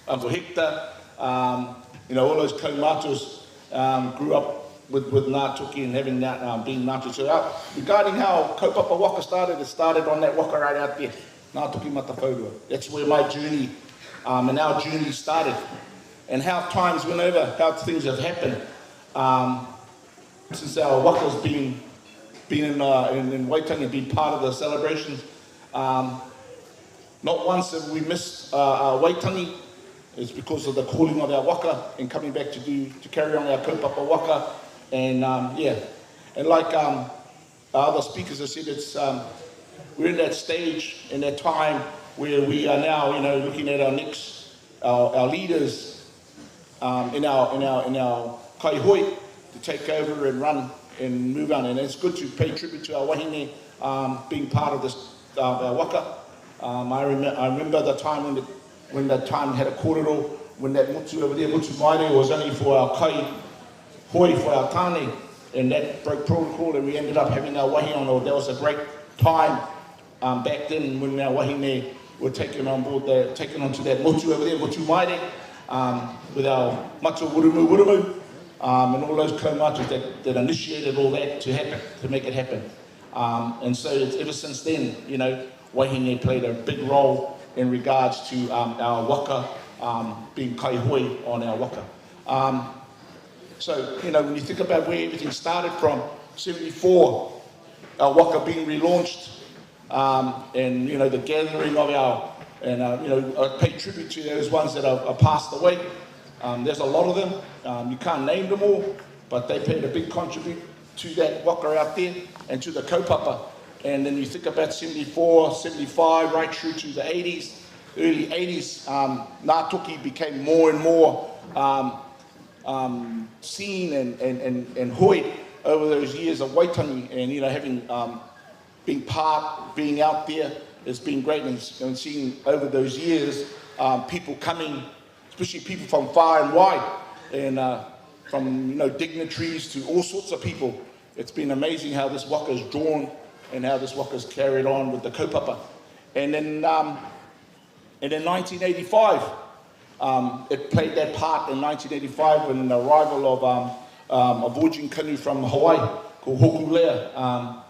Uncle Hector, um, you know, all those kaumātuas um, grew up with, with Ngā Toki and having that, um, being Ngā Toki. So, uh, regarding how kaupapa waka started, it started on that waka right out there, Ngātokimatawhaorua. That's where my journey um, and our journey started. And how times went over, how things have happened. Um, since our waka's been, been in, uh, in, in Waitangi and been part of the celebrations, um, not once have we missed uh, uh, Waitangi. It's because of the calling of our waka and coming back to do to carry on our kaupapa waka. And um, yeah, and like um, other speakers have said, it's um, we're in that stage in that time where we are now, you know, looking at our next our, our leaders um, in our in our in our kaihoe to take over and run and move on. And it's good to pay tribute to our wahine um, being part of this uh, our waka. Um, I, rem I remember the time when the, when the time had a kōrero, when that motu over there, motu maire, was only for our kai hoi, for our tāne, and that broke protocol and we ended up having our wahi on. That was a great time um, back then when our wahine were taken on board, the, taken onto that motu over there, motu maire, um, with our matua wurumu wurumu, um, and all those kaumātua that, that initiated all that to happen, to make it happen. Um, and so it's, ever since then, you know, Wahine played a big role in regards to um, our waka, um, being kaihoe on our waka. Um, so, you know, when you think about where everything started from, 74, our waka being relaunched, um, and, you know, the gathering of our, and, uh, you know, I pay tribute to those ones that have, have passed away. Um, there's a lot of them. Um, you can't name them all, but they played a big contribute to that waka out there and to the kaupapa. And then you think about 74, 75, right through to the 80s, early 80s, um, Ngā Toki became more and more um, um, seen and, and, and, and hoid over those years of Waitangi and, you know, having um, been part, being out there, it's been great and, and seeing over those years um, people coming, especially people from far and wide, and uh, from you know dignitaries to all sorts of people. It's been amazing how this waka is drawn and how this waka is carried on with the kaupapa. And then, um, and in 1985, um, it played that part in 1985 when the arrival of um, um, a voyaging canoe from Hawaii called Hokulea, um,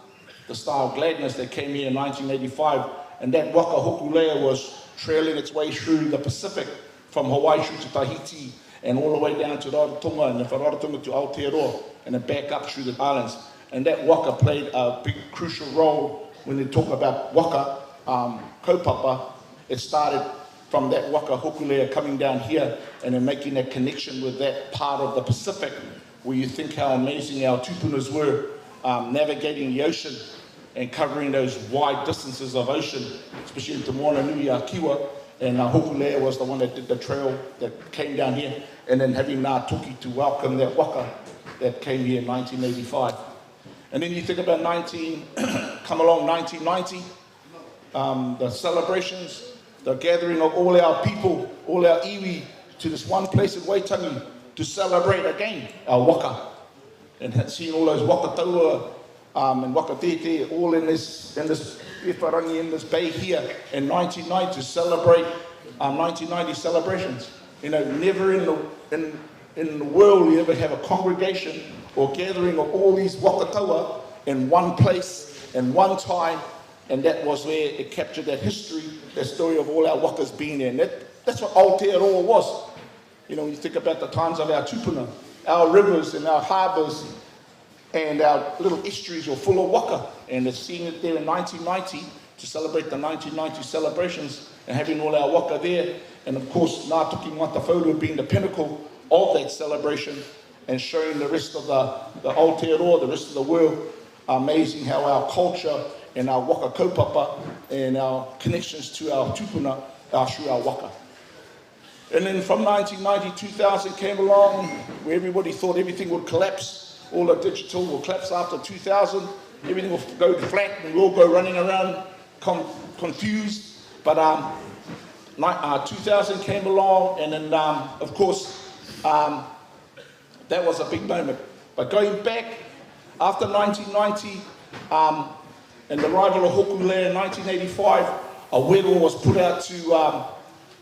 the Star of Gladness that came here in 1985. And that waka Hokulea was trailing its way through the Pacific from Hawaii through to Tahiti and all the way down to Rarotonga and then from Rarotonga to Aotearoa and then back up through the islands. And that waka played a big crucial role when they talk about waka, um, kaupapa. It started from that waka Hokulea coming down here and then making that connection with that part of the Pacific where you think how amazing our tupunas were um, navigating the ocean and covering those wide distances of ocean, especially in Te Moana Nui a Kiwa. And uh, Hokulea was the one that did the trail that came down here. And then having Ngā Toki to welcome that waka that came here in 1985. And then you think about 19, come along 1990, um, the celebrations, the gathering of all our people, all our iwi to this one place in Waitangi to celebrate again our waka. And seeing all those waka taua um, and waka tete all in this, in this Pewharangi, in this bay here in 1990 to celebrate um, 1990 celebrations. You know, never in the, in, in the world you ever have a congregation or gathering of all these waka taua in one place, in one time, and that was where it captured that history, that story of all our wakas being there. And that, that's what Aotearoa was. You know, when you think about the times of our tupuna, our rivers and our harbours and our little estuaries were full of waka. And it's seeing it there in 1990 to celebrate the 1990 celebrations and having all our waka there. And of course, Ngā Toki Matawhaurua being the pinnacle of that celebration and showing the rest of the, the Aotearoa, the rest of the world, amazing how our culture and our waka kaupapa and our connections to our tupuna are through our waka. And then from 1990, 2000 came along, where everybody thought everything would collapse. All the digital will collapse after 2000. Everything will go flat and we'll all go running around confused. But um, uh, 2000 came along, and then, um, of course, um, that was a big moment. But going back, after 1990, um, and the arrival of Hokulea in 1985, a wero was put out to, um,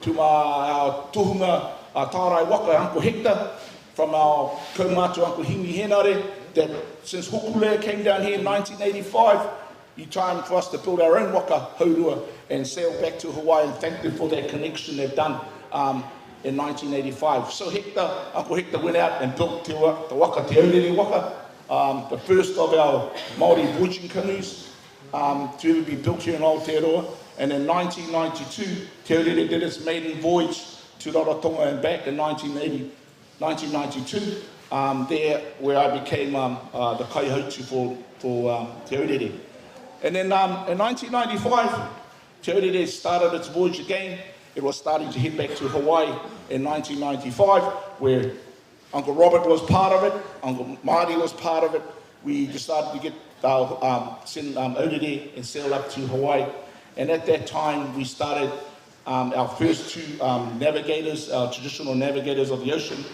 to my, our tohunga uh, tārai waka, Uncle Hector, from our kaumātua Uncle Himi Henare, that since Hokulea came down here in 1985, it's time for us to build our own waka, Haurua, and sail back to Hawaii and thank them for that connection they've done um, in 1985. So Hector, Uncle Hector went out and built te, te waka, Te Aurere waka, um, the first of our Māori voyaging canoes um, to ever be built here in Aotearoa. And in 1992, Te Aurere did its maiden voyage to Rarotonga and back in 1980, 1992, um, there where I became um, uh, the kaihautu for, for um, Te Aurere. And then um, in 1995, Te Aurere started its voyage again. It was starting to head back to Hawaii in 1995, where Uncle Robert was part of it, Uncle Marty was part of it. We decided to get uh, um, send um, Aurere and sail up to Hawaii. And at that time, we started um, our first two um, navigators, our traditional navigators of the ocean,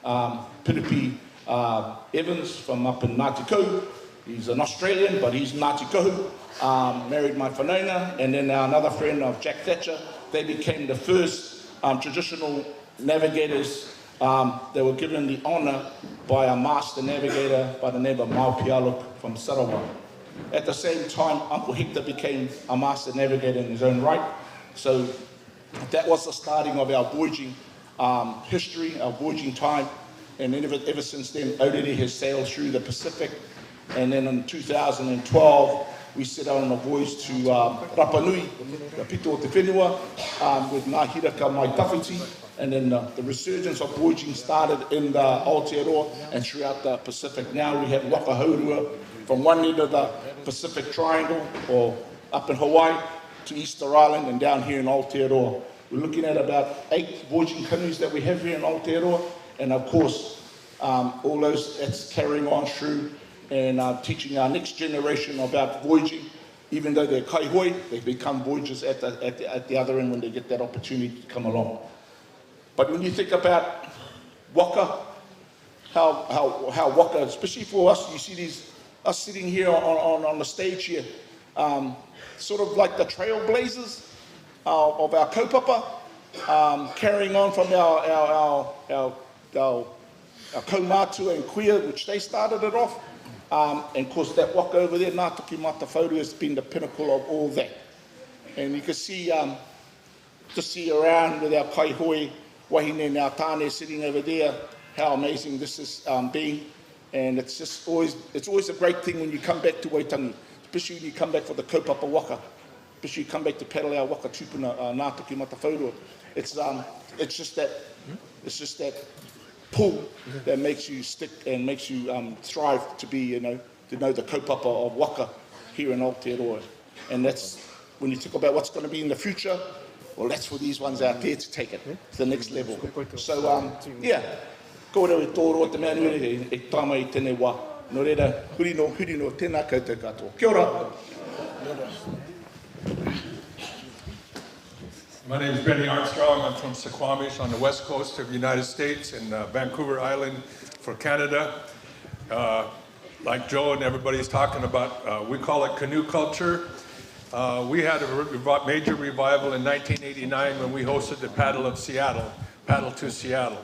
um, Piripi uh, Evans from up in Ngāti Kahu. He's an Australian, but he's Ngāti Kahu. Um, married my whanaunga, and then another friend of Jack Thatcher. They became the first um, traditional navigators um, they were given the honour by a master navigator by the name of Mau Pialuk from Sarawak. At the same time, Uncle Hector became a master navigator in his own right. So that was the starting of our voyaging um, history, our voyaging time. And ever, ever since then, Aurere has sailed through the Pacific. And then in 2012, we set out on a voyage to um, Rapa Nui, the pito o te whenua, um, with Ngā Hiraka Mai Tawhiti. And then the, the resurgence of voyaging started in the Aotearoa and throughout the Pacific. Now we have waka hourua from one end of the Pacific Triangle or up in Hawaii to Easter Island and down here in Aotearoa. We're looking at about eight voyaging canoes that we have here in Aotearoa. And of course, um, all those that's carrying on through and uh, teaching our next generation about voyaging. Even though they're kaihoe, they become voyagers at the, at, the, at the other end when they get that opportunity to come along. But when you think about waka, how, how, how waka, especially for us, you see these, us sitting here on, on, on the stage here, um, sort of like the trailblazers uh, of our kaupapa, um, carrying on from our, our, our, our, our, our kaumātua and kuia, which they started it off. Um, and of course, that waka over there, Ngātokimatawhaorua, has been the pinnacle of all that. And you can see, um, to see around with our kaihoe, wahine and our tāne sitting over there, how amazing this has um, been. And it's just always, it's always a great thing when you come back to Waitangi, especially when you come back for the kaupapa waka, especially you come back to paddle our waka tupuna, uh, Ngātokimatawhaorua. It's, um, it's just that, it's just that pull that makes you stick and makes you um, thrive to be, you know, to know the kaupapa of waka here in Aotearoa. And that's when you talk about what's going to be in the future, well, that's for these ones out there to take it to the next level. So, um, yeah, kōrero i tōroa te mea nui e, e tama i tēnei wā. Nō reira, huri no, huri no, tēnā koutou katoa. Kia ora! My name is Benny Armstrong. I'm from Suquamish on the west coast of the United States and uh, Vancouver Island for Canada. Uh, like Joe and everybody's talking about, uh, we call it canoe culture. Uh, we had a re major revival in 1989 when we hosted the Paddle of Seattle, Paddle to Seattle.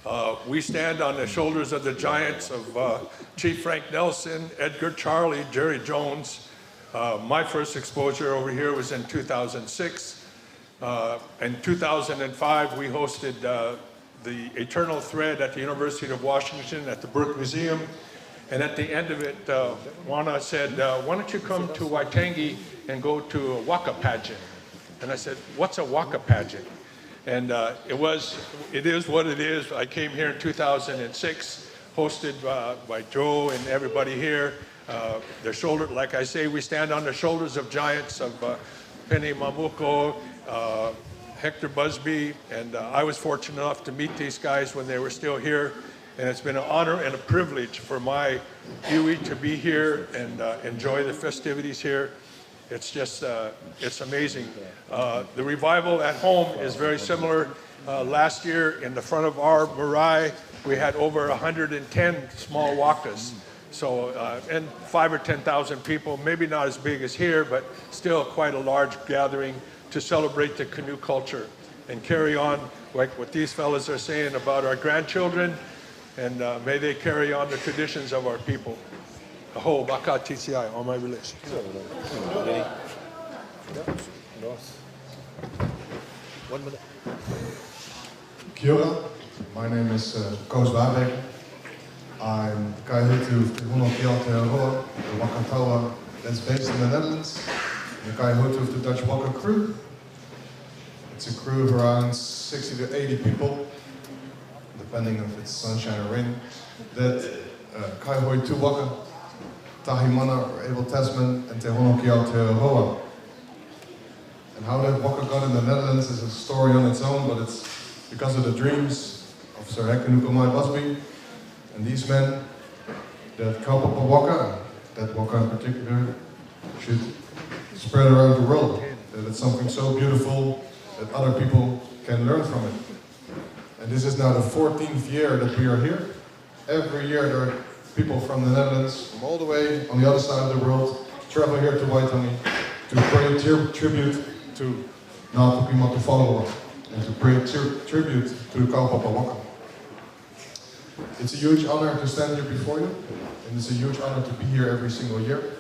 Uh, we stand on the shoulders of the giants of uh, Chief Frank Nelson, Edgar Charlie, Jerry Jones. Uh, my first exposure over here was in 2006. Uh, in 2005, we hosted uh, the Eternal Thread at the University of Washington at the Burke Museum. And at the end of it, uh, Juana said, uh, why don't you come to Waitangi and go to a waka pageant? And I said, what's a waka pageant? And uh, it was, it is what it is. I came here in 2006, hosted uh, by Joe and everybody here. Uh, their shoulder, like I say, we stand on the shoulders of giants of uh, Penny Mamuko, uh, Hector Busby, and uh, I was fortunate enough to meet these guys when they were still here. And it's been an honor and a privilege for my iwi to be here and uh, enjoy the festivities here. It's just, uh, it's amazing. Uh, the revival at home is very similar. Uh, last year, in the front of our marae, we had over 110 small wakas. So, uh, and five or 10,000 people, maybe not as big as here, but still quite a large gathering to celebrate the canoe culture and carry on like what these fellas are saying about our grandchildren, and uh, may they carry on the traditions of our people. Aho, baka TCI, all my relations. One minute. Kia ora. My name is uh, Koos Waarbeek. I'm kaihutu of Te Hono Ki Aotearoa, the Waka Taua that's based in the Netherlands. The kaihutu of the Dutch Waka crew. It's a crew of around 60 to 80 people, depending if it's sunshine or rain, that uh, Kaihoe Tu Waka, Tahimana or Abel Tasman, and Te Hono Ki Aotearoa. And how that waka got in the Netherlands is a story on its own, but it's because of the dreams of Sir Hekenukumai Busby and these men that kaupapa waka, that waka in particular, should spread around the world. That it's something so beautiful that other people can learn from it. And this is now the 14th year that we are here. Every year there are people from the Netherlands, from all the way on the other side of the world, travel here to Waitangi to pay tribute to Ngātokimatawhaorua and to pay tribute to the kaupapa waka. It's a huge honor to stand here before you, and it's a huge honor to be here every single year.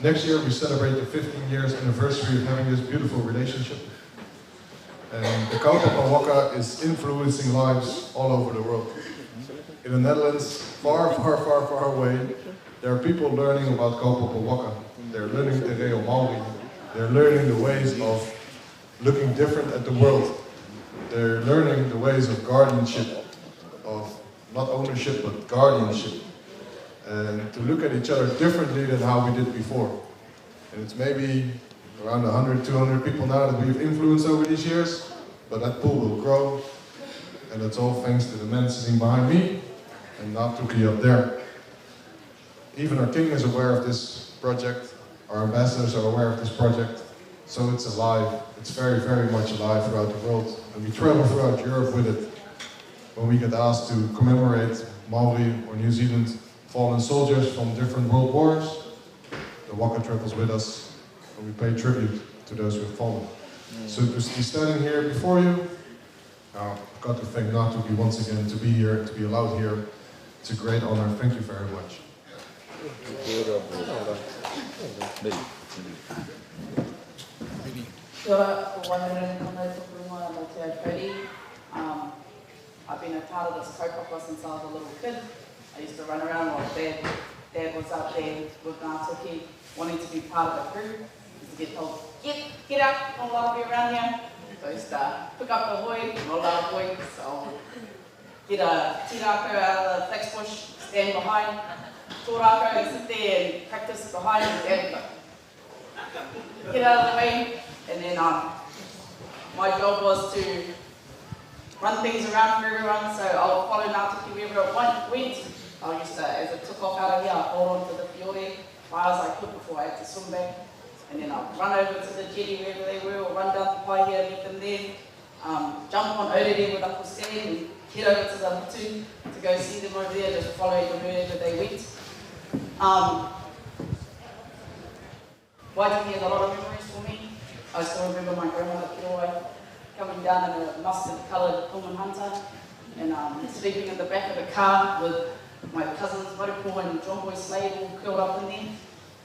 Next year we celebrate the 15 years anniversary of having this beautiful relationship. And the kaupapa waka is influencing lives all over the world. In the Netherlands, far, far, far, far away, there are people learning about kaupapa waka. They're learning te reo Māori. They're learning the ways of looking different at the world. They're learning the ways of guardianship, of not ownership, but guardianship. And to look at each other differently than how we did before. And it's maybe around 100, 200 people now that we've influenced over these years, but that pool will grow. And that's all thanks to the man sitting behind me and Ngātoki up there. Even our king is aware of this project, our ambassadors are aware of this project, so it's alive. It's very, very much alive throughout the world. And we travel throughout Europe with it. When we get asked to commemorate Maori or New Zealand fallen soldiers from different world wars, the waka travels with us and we pay tribute to those who have fallen. So to be standing here before you, I've got to thank Ngātoki once again to be here, to be allowed here. It's a great honor. Thank you very much. Kia ora, ko Waimarere Konau toku ingoa no Te Aupōuri. I've been a part of this kaupapa since I was a little kid. I used to run around while Dad, Dad was out there with Ngā wanting to be part of the crew. Used to get told, get, get out, not allowed to be around here. So I used to pick up the hoi, not allowed hoi, so get a tīrākau out of the flax bush, stand behind tō rākau and sit there and practice behind and Dad would like, get out of the way. And then my job was to run things around for everyone, so I would follow Ngātoki wherever it went. I used to, as it took off out of here, I'd hold on to the fiore far as I could before I had to swim back. And then I'd run over to the jetty wherever they were, or run down the paihia and meet them there. Jump on Aurere with Uncle Sam and head over to the Hutu to go see them over there, just follow them wherever they went. Waitangi has a lot of memories for me. I still remember my grandmother Kiroai coming down in a mustard-coloured Pullman Hunter and sleeping in the back of the car with my cousins Maripo and John Boy Slade all curled up in there.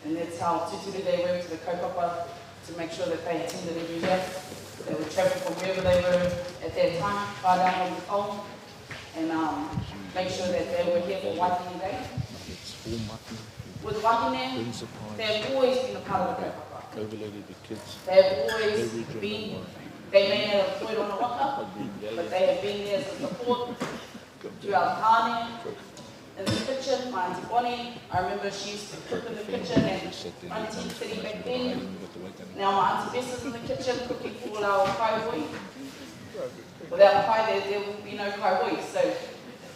And that's how tuturu they were to the kaupapa to make sure that they attended every year. They would travel from wherever they were at that time, far down on the pole, and make sure that they were here for Waitangi Day. With Wahine, they have always been a part of the kaupapa. They have always been, they may not have put on a waka, but they have been there as a support to our tāne. In the kitchen, my Auntie Bonnie, I remember she used to cook in the kitchen and Auntie City back then. Now my Auntie Bess is in the kitchen cooking for all our kaihui. Without kai there will be no kaihui. So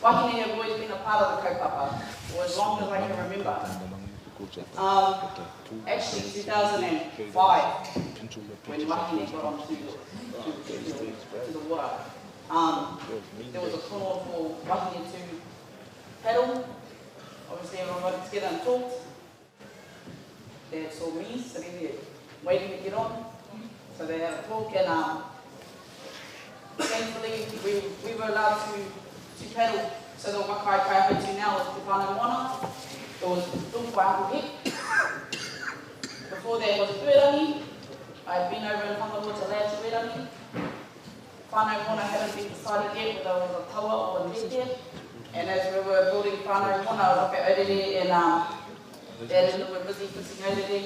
wahine have always been a part of the kaupapa for as long as I can remember. Actually 2005, when wahine got onto to the water, there was a call for wahine to paddle. Obviously everyone got together and talked. They saw me sitting there waiting to get on. So they had a talk and thankfully we were allowed to paddle. So the waka I kaihautū now is Te Whānau Moana. It was built by Uncle Hek. Before that was Tuerangi. I had been over in Whangaroa to Lad Tuerangi. Whānau Moana hadn't been decided yet whether it was a taua or a tete. And as we were building Whānau Moana, I was up at Aurere and Dad and were busy fixing Aurere,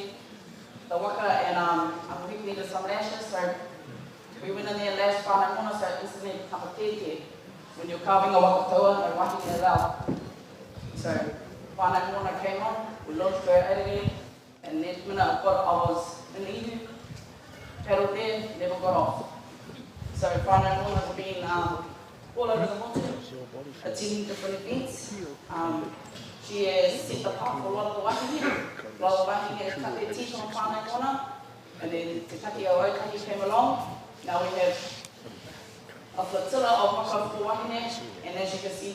the waka, and Uncle Hek needed some lashes, so we went in there and lashed Whānau Moana, so it instantly became a tete. When you're carving a waka taua, no wahine allowed. So Whānau Moana came on, we launched for Aurere, and next minute I was in Ihu, paddled there, never got off. So Whānau Moana has been all over the motu, attending different events. She has set the path for a lot of the wahine. A lot of the wahine have cut their teeth on Whānau Moana, and then Te Taki o Autahi came along. Now we have a flotilla of waka for wahine, and as you can see,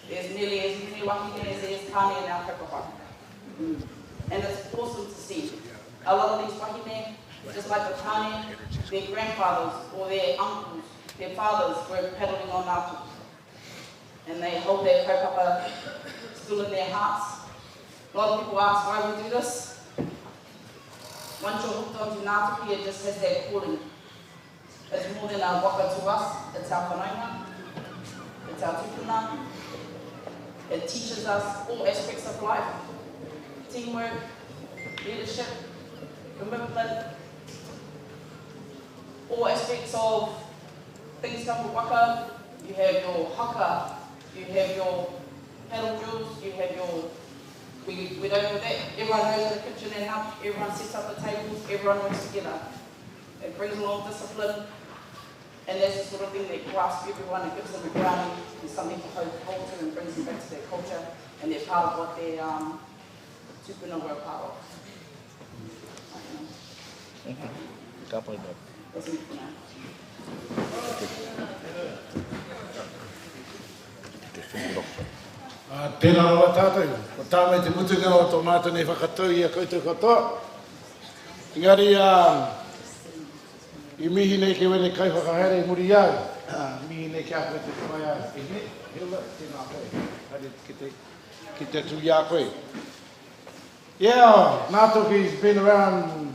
there's nearly as many wahine as there is tāne in our kaupapa. And it's awesome to see. A lot of these wahine, just like the tāne, their grandfathers or their uncles, their fathers were paddling on Ngātoki. And they hold their kaupapa still in their hearts. A lot of people ask why we do this. Once you're hooked onto Ngātoki, it just has that calling. It's more than a waka to us, it's our whanaunga, it's our tupuna. It teaches us all aspects of life. Teamwork, leadership, commitment, all aspects of things come with waka. You have your haka, you have your paddle drills, you have your, we don't do that. Everyone goes to the kitchen and helps, everyone sets up the tables, everyone works together. It brings along discipline. And that's the sort of thing that grasps everyone and gives them a grounding and something to hold, hold to and brings them back to their culture and they're part of what their um, tupuna were part of. Ka pai mai. That's me for now. Te whenua. Ā, tēnā rawa tātou. Ko tāmei te mutunga o tō mātou nei whakatau i a koutou katoa. Engari, ā, i mihi nei ki wēnei kaiwhakahaere i muri i a au. Ā, mihi nei ki a koe te whaea e hine, Hilda, tēnā koe. Haere ki te, ki te atu i a koe. Yeah, Ngātoki's been around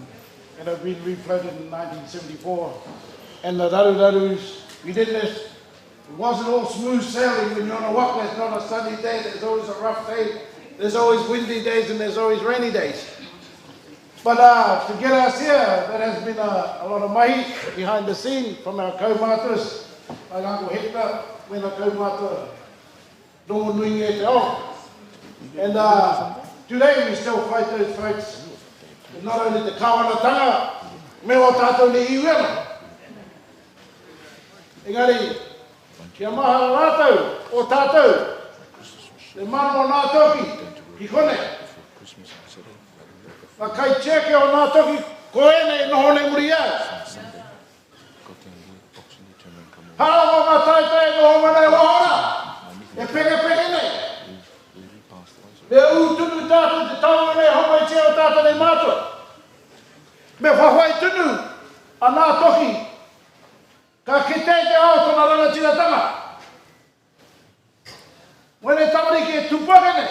and have been refloated in 1974. And the rarurarus, we did this. It wasn't all smooth sailing when you're on a waka. It's not a sunny day. There's always a rough day. There's always windy days and there's always rainy days. But uh, to get us here, there has been a, a lot of mahi behind the scene from our kaumātuas, like Uncle Hector, when the kaumātua rongonuingia e te ao. And uh, today we still fight those fights, not only te kāwanatanga, me o tātou nei iwi ana. Engari, kia mahara rātou, o tātou, te mana o nā toki, ki kone. Ngā kaitiaki o nā toki, ko ēnei e noho nei muri i au. Hara ngā taetae e noho mai nei waho rā, e pekepeke nei. Me ū tonu tātou te taonga nei homaitia o tātou nei mātua. Me whawhai tonu a Nā Toki, ka kite i te ao tōna rangatiratanga. Wēnei tamariki e tupu ake nei,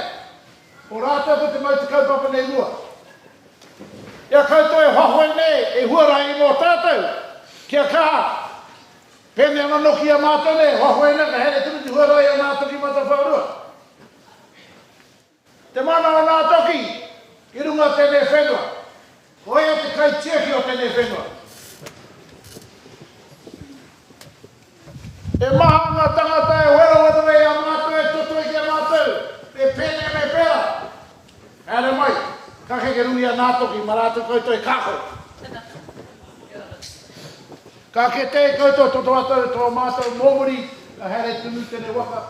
ko rātou ko te mau te kaupapa nei mua. I a koutou e whawhai nei, e huarahi mō tātou, kia kaha, pēnei ana noki i a mātou nei, e whawhai nei, ka haere tonu te huarahi a Ngātokimatawhaorua. Te mana o ngā toki i runga o tēnei whenua. Ko ia te kaitiaki o tēnei whenua. E maha ngā tangata e werowero nei i a mātou, e totoi ki a mātou, me pēnei, me pērā. Haere mai, ka keke runga i a Ngātoki, ma rātou koutou e kākaro. Ka kete e koutou to tātou, to mātou mōmuri, ka haere tonu tēnei waka,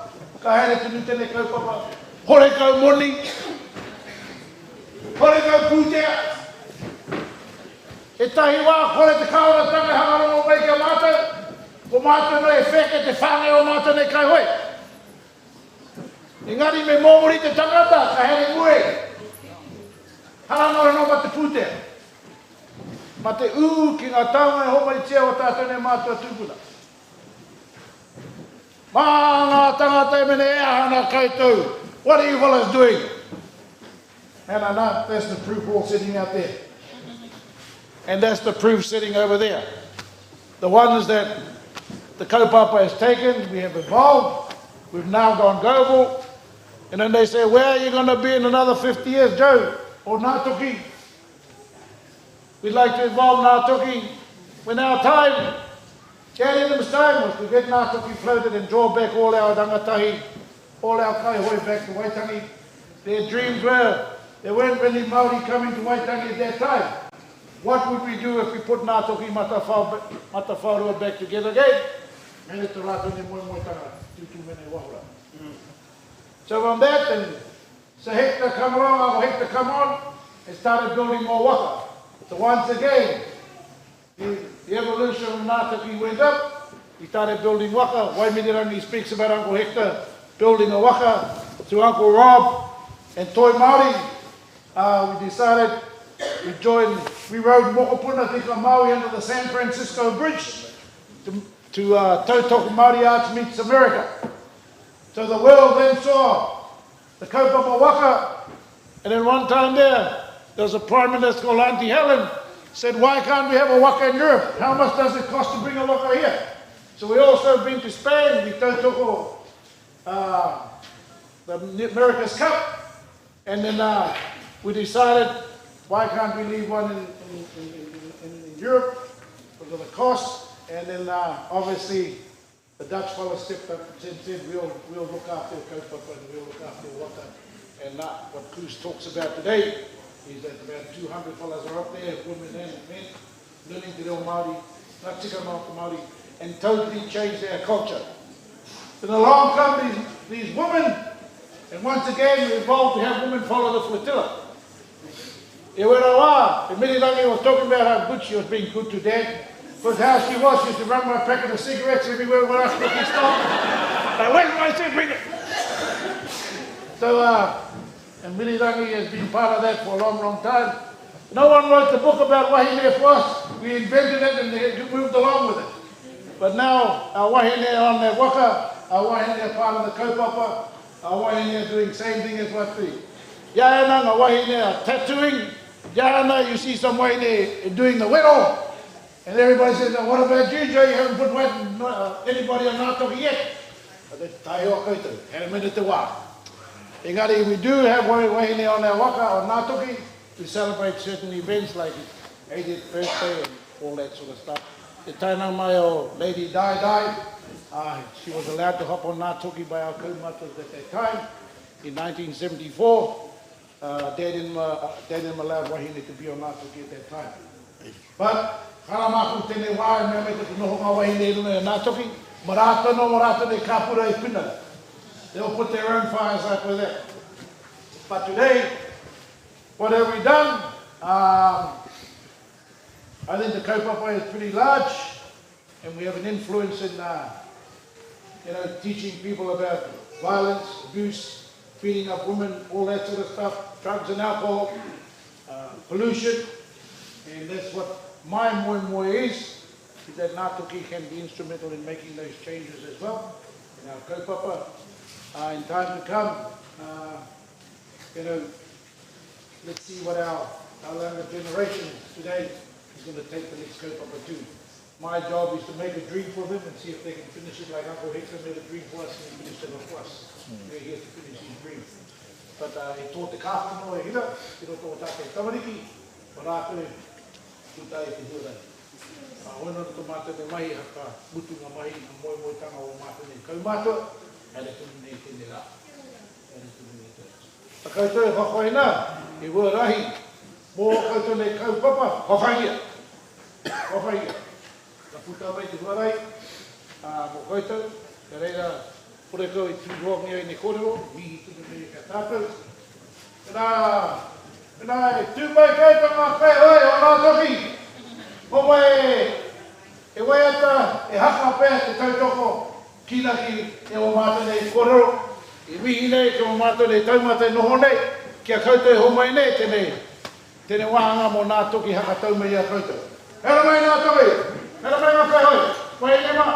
ka haere tonu tēnei kaupapa, horekau moni, horekau pūtea. Ētahi wā kore te kāwanatanga e hanga rongo mai ki a mātou, ko mātou nei e wheke te whāngai o mātou nei kaihoe. Engari me mōmuri te tangata, ka haere mue. Hara noa noa ma te pūtea. Ma te ū ki ngā taonga e homaitia o tātou nei mātua tūpuna. Mā ngā tangata e mene e aha ana koutou, what are you fellas doing? And I know that's the proof all sitting out there. And that's the proof sitting over there. The ones that the kaupapa has taken, we have evolved, we've now gone global, and then they say, where are you going to be in another 50 years, Joe? Or Ngātoki? We'd like to involve Ngātoki when our time, Daddy Adam's time was to get Ngātoki floated and draw back all our rangatahi, all our kaihoe back to Waitangi. Their dreams were, there weren't many Māori coming to Waitangi at that time. What would we do if we put Ngātoki Matawhaorua back together again? Mene te rātou nei moemoetanga, tūtū mene wahora. So from that, and Sir Hector come along, Uncle Hector come on, and started building more waka. So once again, the, the evolution of Ngātoki went up. He started building waka. Waimirirangi speaks about Uncle Hector building a waka to Uncle Rob and Toi Māori. Uh, we decided we joined, we rode Mokopuna Tika Maui under the San Francisco Bridge to, to uh, Tautoko Māori Arts Meets America. So the world then saw the kaupapa waka, and then one time there, there was a prime minister called Auntie Helen, said, why can't we have a waka in Europe? How much does it cost to bring a waka here? So we also been to Spain, we tautoko uh, the America's Cup, and then uh, we decided, why can't we leave one in, in, in, in, in Europe because of the cost? And then uh, obviously the Dutch fellow stepped up and said, said we'll, we'll look after your kaupapa and we'll look after your waka. And that, what Koos talks about today is that about 200 fellas are up there, women and men, learning te reo Māori, ngā tikanga o te Māori. and totally changed our culture. Then along come these, these women, and once again we evolved to have women follow the flotilla. E wera wā, e Mirirangi was talking about how good she was being good to Dad. Because how she was, she used to run my packet of cigarettes everywhere when I was stop. Like, where's my cigarette? So, uh, and Mirirangi has been part of that for a long, long time. No one wrote the book about wahine for us. We invented it and they moved along with it. But now, our wahine are on their waka, our wahine are part of the kaupapa, our wahine are doing the same thing as what we. Yana, ngā wahine are tattooing. Yana, you see some wahine doing the wero. And everybody says, oh, what about you, Joe? You haven't put uh, anybody on Ngātoki yet. But that's taioa koutou. Here mene te wā. Engari, we do have wahine on our waka, on Ngātoki. We celebrate certain events like 80th birthday and all that sort of stuff. Te taina mai o Lady Di Di, uh, she was allowed to hop on Ngātoki by our kaumātua at that time. In 1974, uh, Dad didn't, uh, Dad didn't allow wahine to be on Ngātoki at that time. But, kara māku tēnei wā, e mea mai ko te noho ngā wahine i runga i Ngātoki, ma rātou no, ma rātou nei kāpura i pina. They'll put their own fires like with that. But today, what have we done? Um, I think the kaupapa is pretty large, and we have an influence in, uh, you know, teaching people about violence, abuse, beating up women, all that sort of stuff, drugs and alcohol, uh, pollution, and that's what my moemoe is, is that Ngātoki can be instrumental in making those changes as well in our kaupapa. Uh, in time to come, uh, you know, let's see what our, our younger generation today is going to take the next kaupapa to. My job is to make a dream for them and see if they can finish it like Uncle Hector made a dream for us and he finished it for us. Mm. He has to finish his dream. But uh, e tō te kāwhano e hira, i roto o tātou tamariki, o rātou puta i te huarahi. A hoi noa tō mātou nei mahi, haka mutu ngā mahi, ngā moemoetanga o mātou nei kaumātua, haere tonu nei tēnei rā. Haere tonu nei tēnei rā. A koutou e whawhai nā, i huarahi, mō koutou nei kaupapa, whawhaingia. Whawhaingia. Ka puta mai te huarahi, ā, mō koutou, kia reira, kore kau i tūroangia i nei kōrero, mihi tonu nei ki a tātou. Tēnā, tēnā e tū mai koutou ngā kaihoe o ngā toki, homai e waiata, e haka pea te tautoko kīnaki e ō mātou nei kōrero, i mihi nei ki ō mātou nei taumata e noho nei, ki a koutou e homai nei tēnei, tēnei wāhanga mō ngā toki haka tau mai i a koutou. Haere mai ngā toki! Haere mai ngā kaihoe! Wahine mā!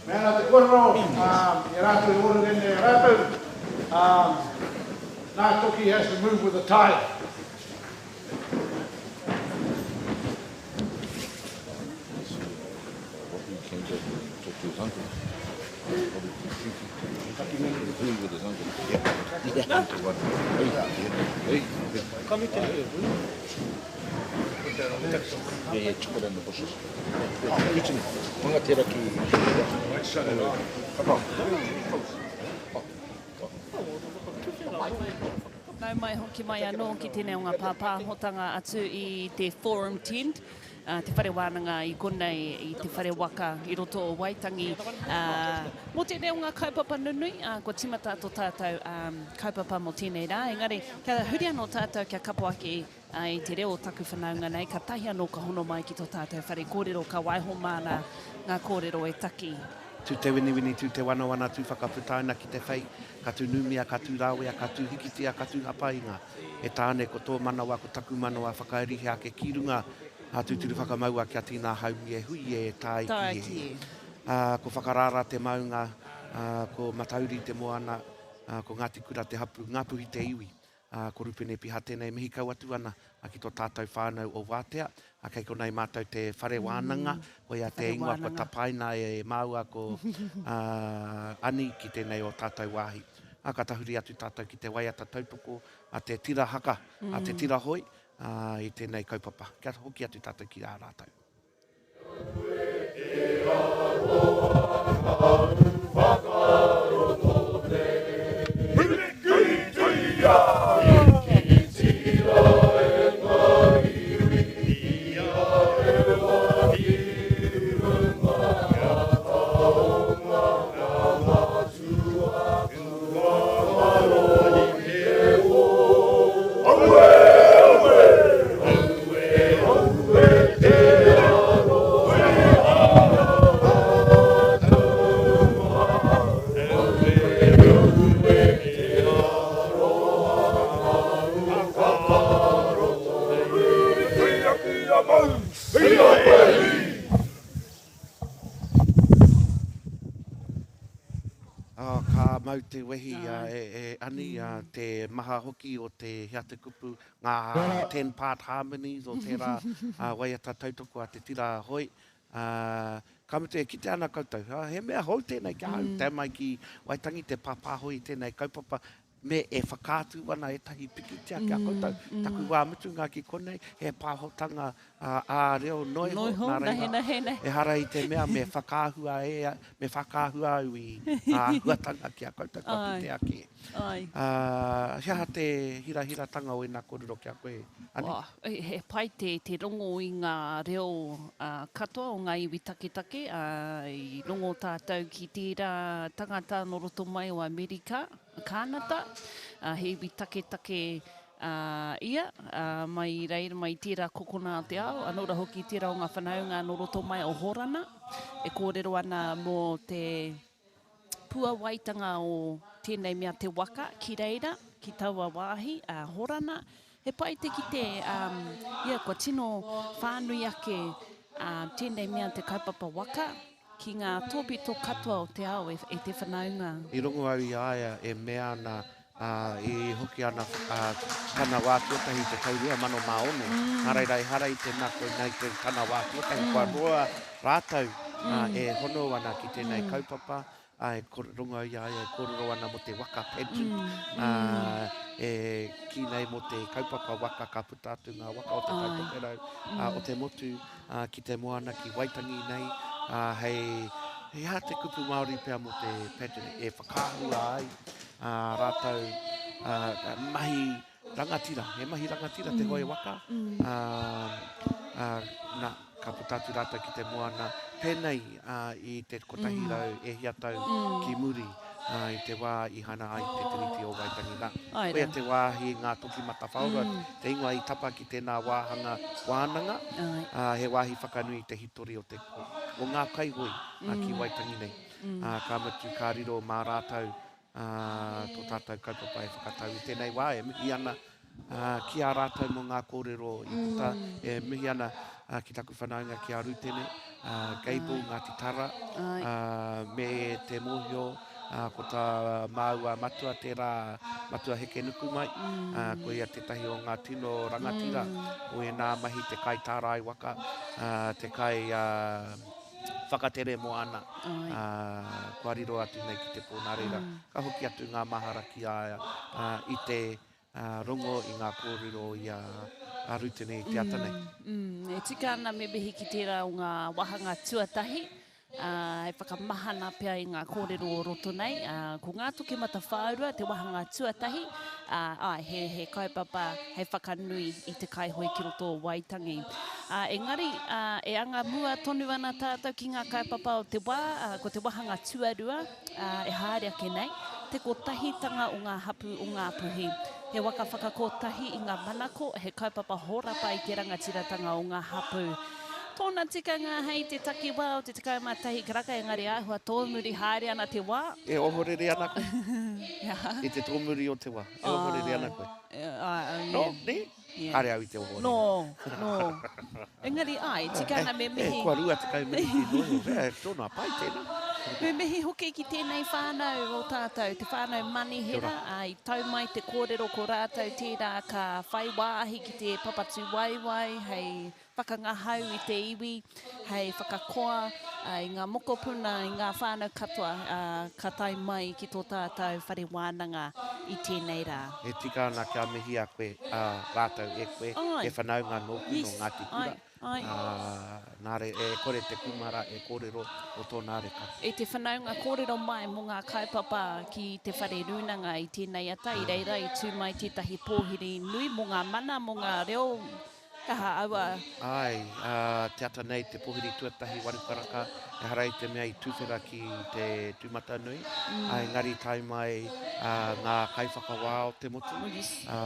Me ana te kōrero, i a rātou i orere nei a rātou, Ngā Toki has to move with the tide. Nau mai hoki mai anō ki tēnei o ngā pāpāhotanga atu i te Forum Tent, te whare wānanga i konei i te whare waka i roto o Waitangi. Mō tēnei o ngā kaupapa nunui, kua tīmata tō tātou kaupapa mō tēnei rā, engari kia huri anō tātou kia kapo ake i te reo o taku whanaunga nei, katahi anō ka hono mai ki tō tātou whare kōrero, ka waiho māna ngā kōrero e taki. Tū te winiwini, tū te wanawana, tū whakaputaina ki te whei, ka tū numia, ka tū rawea, ka tū hikitia, ka tū hapainga. E Tāne, ko tō manawa, ko taku manawa, whakairihia ake ki runga, ā, tūturu whakamaua kia tīnā haumi e hui e, tāiki e. Ā, ko Whakarara te maunga, ā, ko Matauri te moana, ā, ko Ngāti Kura te hapū, Ngāpuhi te iwi. Ā, ko Rupene Piha tēnei mihi kau atu ana ki tō tātou whānau o Wātea. Ā, kei konei mātou te whare wānanga, koia te ingoa kua tapaina e māua ko Ani ki tēnei o tātou wāhi. Ā, ka tahuri atu tātou ki te waiata tautoko a te tira haka, a te tira hoi, ā, i tēnei kaupapa. Kia hoki atu tātou ki a rātou. E te aroa ka whakaroto. Oh, ka mau te wehi e, e Ani, te maha hoki o te hea te kupu, ngā ten part harmonies o tērā waiata tautoko a te tira hoi. Ka mutu e kite ana koutou, he mea hou tēnei ki ahau, tae mai ki Waitangi te pāpāho i tēnei kaupapa, me e whakaatu ana ētahi pikitia ki a koutou. Taku wā mutunga ki konei, he pāhotanga ā-reo noa iho, nā reira, ehara i te mea me whakaahua e, me whakaahua au i ngā āhuatanga ki a koutou kua kitea kē. He aha te hirahiratanga o ēnā kōrero ki a koe, Ani? He pai te rongo i ngā reo katoa o ngā iwi taketake, i rongo tātou ki tērā tangata nō roto mai o Amerika, Kānata, he iwi taketake ia, mai i reira, mai i tērā kokona o te ao, anō rā hoki tērā o ngā whanaunga nō roto mai o Hōrana, e kōrero ana mō te puawaitanga o tēnei mea te waka ki reira, ki taua wāhi, a Hōrana. He pai te kite, ia, kua tino whānui ake tēnei mea te kaupapa waka, Ki ngā tōpito katoa o te ao e te whanaunga. I rongo au i a ia e mea ana, ā, i hoki ana, ā, tana wā tuatahi i te tau 2006. Nā reira, ehara i te mea koinei te tana wā tuatahi, kua roa rātou, ā, e hono ana ki tēnei kaupapa, ā, e rongo au i a ia e kōrero ana mō te waka pageant, ā, e kī nei mō te kaupapa waka ka puta atu ngā waka o Te Tai Tokerau, ā, o te motu, ā, ki te moana ki Waitangi nei, ā, hei, he aha te kupu Māori pea mō te pageant e whakaahua ai ā rātou, ā, mahi rangatira, he mahi rangatira te hoe waka, ā, ā, nā, ka puta atu rātou ki te moana, pēnei, ā, i te 100 e hia tau ki muri, ā, i te wā i hana ai te Tiriti o Waitangi. Nā, koia te wāhi ngā toki matawhaora, te ingoa i tapa ki tēnā wāhanga wānanga, ā, he wāhi whakanui i te hitori o te, o ngā kaihoe, ā, ki Waitangi nei. Ā, ka mutu, ka riro mā rātou, ā, tō tātou kaupapa e whakatau i tēnei wā e mihi ana ki a rātou mō ngā kōrero i puta, e mihi ana ki taku whanaunga ki a Rutene, Gable, Ngāti Tara, me te mōhio ko tā māua matua tērā matua Hekenukumai, ko ia tētahi o ngā tino rangatira o ēnā mahi te kaitārai waka, te kai whakatere moana, ā, kua riro atu nei ki te pō. Nā reira, ka hoki atu ngā mahara ki a ia i te rongo i ngā kōrero i a Rutene i te ata nei. E tika ana me mihi ki tērā o ngā wāhanga tuatahi, ā, e whakamahana pea i ngā kōrero o roto nei. Ā, ko Ngā Toki Matawhāura te wāhanga tuatahi, ā, āe, he, he kaupapa hei whakanui i te kaihoe ki roto o Waitangi. Ā, engari, ā, e anga mua tonu ana tātou ki ngā kaupapa o te wā, ā, ko te wāhanga tuarua, ā, e haere ake nei, te kotahitanga o ngā hapū o Ngāpuhi. He waka whakakotahi i ngā manako, he kaupapa hōrapa i te rangatiratanga o ngā hapū. Tōna tikanga hei te takiwā o te 11 karaka, engari āhua tōmuri haere ana te wā. E ohorere ana koe? I te tōmuri o te wā, e ohorere ana koe? Nō, nē? Kāre au i te ohorere. Nō, nō. Engari, āe, tika ana me mihi. E, kua 20 miniti noa iho. E, tōna pai tēnā. Me mihi hoki ki tēnei whānau o tātou, te whānau Manihera, ā, i tau mai te kōrero ko rātou tērā ka whai wāhi ki te papatūwaewae hei whakangahau i te iwi, hei whakakoa i ngā mokopuna, i ngā whānau katoa ka tae mai ki tō tātou whare wānanga i tēnei rā. E tika ana kia mihia koe, ā, rātou e koe, he whanaunga nōku nō Ngāti Kura, ā, nā re, e kore te kūmara e kōrero o tōna reka. E te whanaunga kōrero mai mō ngā kaupapa ki te whare rūnanga i tēnei ata, i reira i tū mai tētahi pōhiri nui mō ngā mana, mō ngā reo. Aha, aua. Āe, ā, te ata nei, te pohiri tuatahi waru karaka, ehara i te mea i tuwhera ki te tūmatanui, ā, engari tae mai, ā, ngā kaiwhakawā o te motu, ā,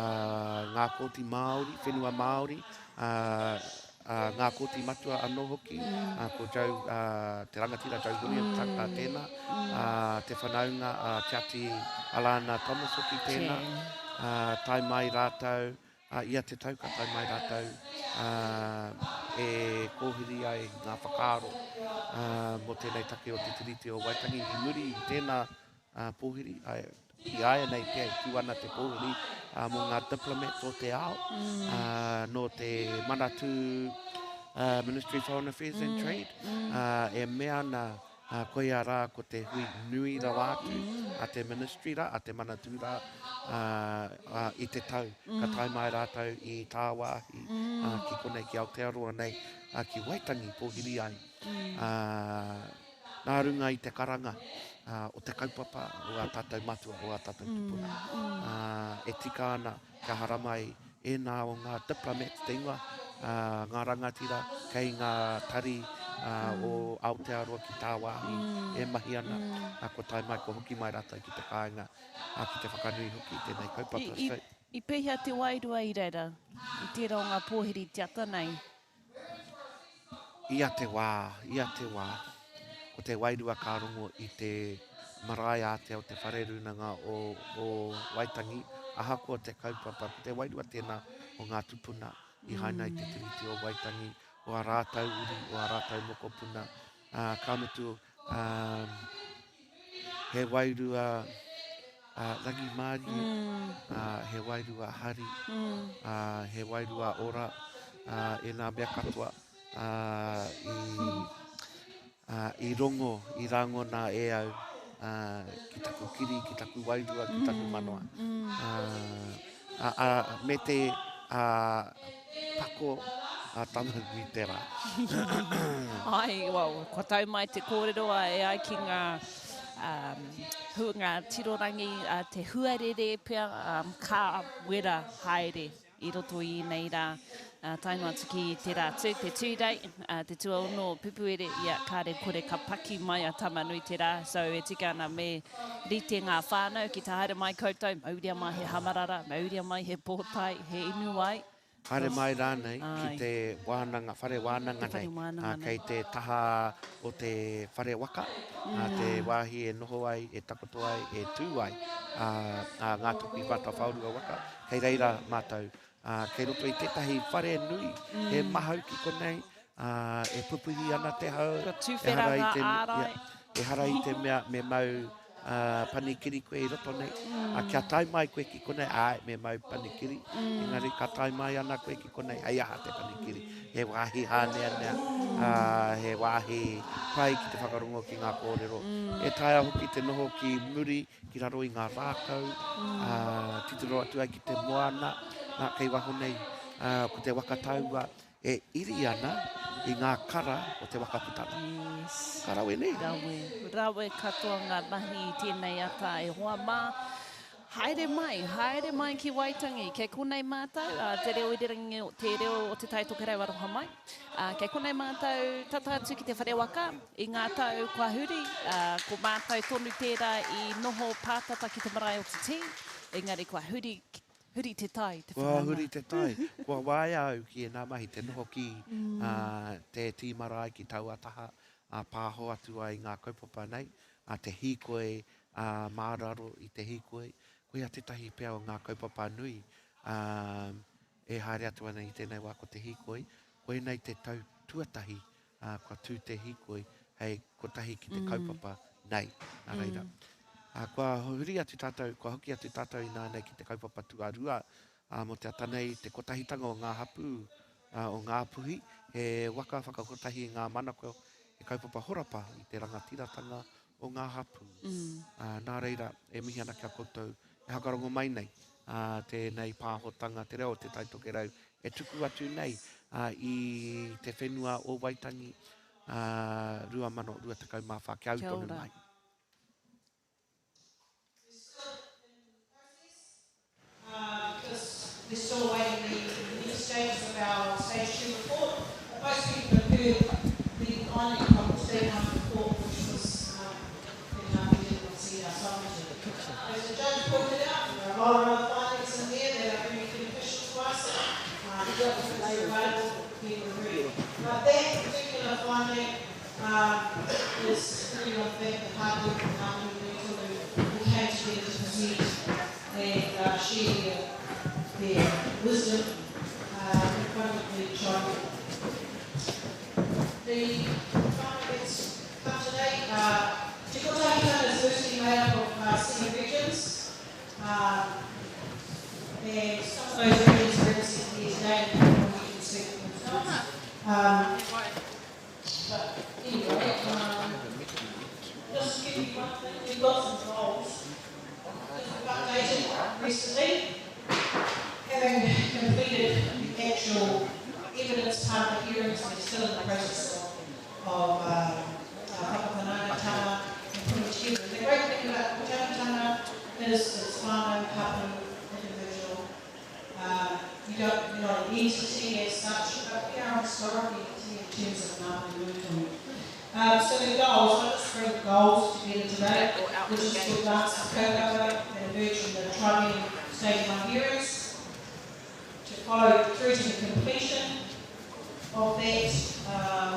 ngā kōti Māori, whenua Māori, ā, ā, ngā kōti matua anō hoki, ā, ko Joe, ā, te rangatira Joe Williams ā, tēnā, ā, te whanaunga a Tiati Alana Thomas hoki tēnā, ā, tae mai rātou, Ā, ia te tau ka tae mai rātou, ā, e kōhiri ai ngā whakaaro, ā, mō tēnei take o te Tiriti o Waitangi. I muri i tēnā, ā, pōhiri, ā, i āianei pea e tū ana te pōhiri, ā, mō ngā diplomats o te ao, ā, nō te Manatū, ā, Ministry Foreign Affairs and Trade, ā, e mea ana, Ā, koia rā ko te hui nui rawa atu a te Ministry rā, a te Manatū rā, ā, ā, i te tau. Ka tae mai rātou i tāwāhi, ā, ki konei, ki Aotearoa nei, ā, ki Waitangi pōhiri ai. Ā, nā runga i te karanga, ā, o te kaupapa o ā tātou matua, o ā tātou tupuna, ā, e tika ana kia haramai ēnā o ngā diplomats te ingoa, ā, ngā rangatira kei ngā tari o Aotearoa ki tāwāhi e mahi ana, ā, kua tae mai, kua hoki mai rātou ki te kāinga, ā, ki te whakanui hoki i tēnei kaupapa. I, i, i pēhea te wairua i reira, i tērā o ngā pōhiri te ata nei? Ia te wā, ia te wā, ko te wairua ka rongo i te marae ātea o te whare rūnanga o, o Waitangi, ahakoa te kaupapa, ko te wairua tēnā o ngā tupuna i haina i te Tiriti o Waitangi, o ā rātou uri, o ā rātou mokopuna, ā, ka mutu, ā, he wairua rangimārie, he wairua hari, he wairua ora, ēnā mea katoa i rongo, i rangona e au ki taku kiri, ki taku wairua, ki taku manawa. Me te pako a Tamanuiterā. Ai, well, kua tau mai te kōrero e ai ki ngā ngā tirorangi, te huarere pea ka wera haere i roto i ēnei rā, tae noa atu ki te rā tū, te Tūrei, te tuaono o Pupuere, ia kāre kore ka paki mai a Tamanuiterā, so e tika ana me rite ngā whānau ki te haere mai koutou, mauria mai he hamarara, mauria mai he pōtae, he inu ai. Haere mai rānei ki te wānanga, whare wānanga nei, kei te taha o te whare waka, te wāhi e noho ai, e takoto ai, e tū ai a Ngātokiwhatawhaorua waka, kei reira mātou. Kei roto i tētahi whare nui, he mahau ki konei, e pupuhi ana te hau. Kua tuwhera ngā ārai. Ehara i te mea me mau panikiri koe i roto nei. Kia tae mai koe ki konei, āe, me mau panikiri. Engari ka tae mai ana koe ki konei, hei aha te panikiri. He wāhi hāneanea, he wāhi pai ki te whakarongo ki ngā kōrero. E taea hoki te noho ki muri, ki raro i ngā rākau, titiro atu ai ki te moana, nā, kei waho nei, ko te waka taua, E iri ana i ngā kara o te waka putanga. Yes. Ka rawe nē? Rawe. Rawe katoa ngā mahi i tēnei ata e hoa mā. Haere mai, haere mai ki Waitangi. Kei konei mātou, a Te Reo Irirangi, Te Reo o Te Tai Tokerau aroha mai. Ā, kei konei mātou tata atu ki te whare waka i ngā tau kua huri, ā, ko mātou tonu tērā i noho pātata ki te marae o Te Tī, engari kua huri Huri te tai, te Kua whanaunga. huri te tai. Kua waea au ki ēnā mahi, te noho ki te tī marae ki taua taha, ā, pāho atu ai ngā kaupapa nei, ā, te hīkoi, ā, mā raro i te hīkoi. Koia tētahi pea o ngā kaupapa nui, ā, e haere atu ana i tēnei wā ko te hīkoi. Koinei te tau tuatahi, ā, kua tū te hīkoi hei kotahi ki te kaupapa nei. Nā reira, ā, kua huri atu tātou, kua hoki atu tātou ināianei ki te kaupapa tuarua, ā, mō te ata nei, te kotahitanga o ngā hapū, ā, o Ngāpuhi, he waka whakakotahi i ngā manako, he kaupapa horapa i te rangatiratanga o ngā hapū. Ā, nā reira, e mihi ana ki a koutou e hakarongo mai nei, ā, tēnei pāhotanga te reo o Te Tai Tokerau e tuku atu nei, ā, i te whenua o Waitangi, ā, 2024, kia au tonu mai. Because we're still awaiting the next stages of our statement. lot of other findings in there that are very beneficial to us. The documents are available for people to read. But that particular finding is really on the fact that Hapu and Hapu who came together to present and share their wisdom in front of the tribunal. The finding that's come today, Te Kotahitanga is loosely made up of 7 regions, and some of those regions are represented here today, and we can speak for themselves. But anyway, just to give you one thing, we've got some goals that we've updated recently, having completed the actual evidence part of the hearings. We're still in the process of whakawhanaungatanga and putting together. The great thing about kotahitanga is it's whānau, hapu, individual. You're not an entity as such, but we are a historic entity in terms of Ngā Nui. So the goals, I'll just bring the goals together today, which is to advance the kaupapa that emerged from the tribunal stage 1 hearings, to follow through to the completion of that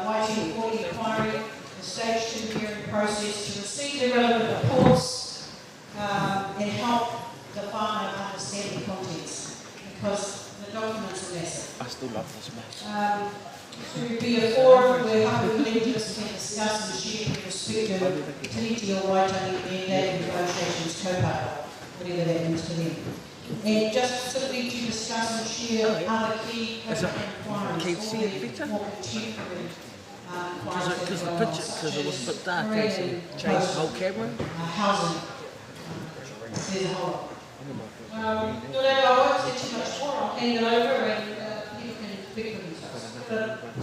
YT40 inquiry, the stage 2 hearing process, to receive the relevant reports and help the whānau understand the contents, because the documents are massive. I still love this mess. To be a forum where hapu leaders can discuss and share their respective Tiriti o Waitangi mandate and negotiations kaupapa, whatever that means to them. And just simply to discuss and share other key kaupapa inquiries, Can you see it better? more contemporary Because the picture, because it was a bit dark, eh, so you changed the whole camera. Housing. There's a whole lot. Nō reira, I won't say too much more. I'll hand it over and people can speak for themselves. But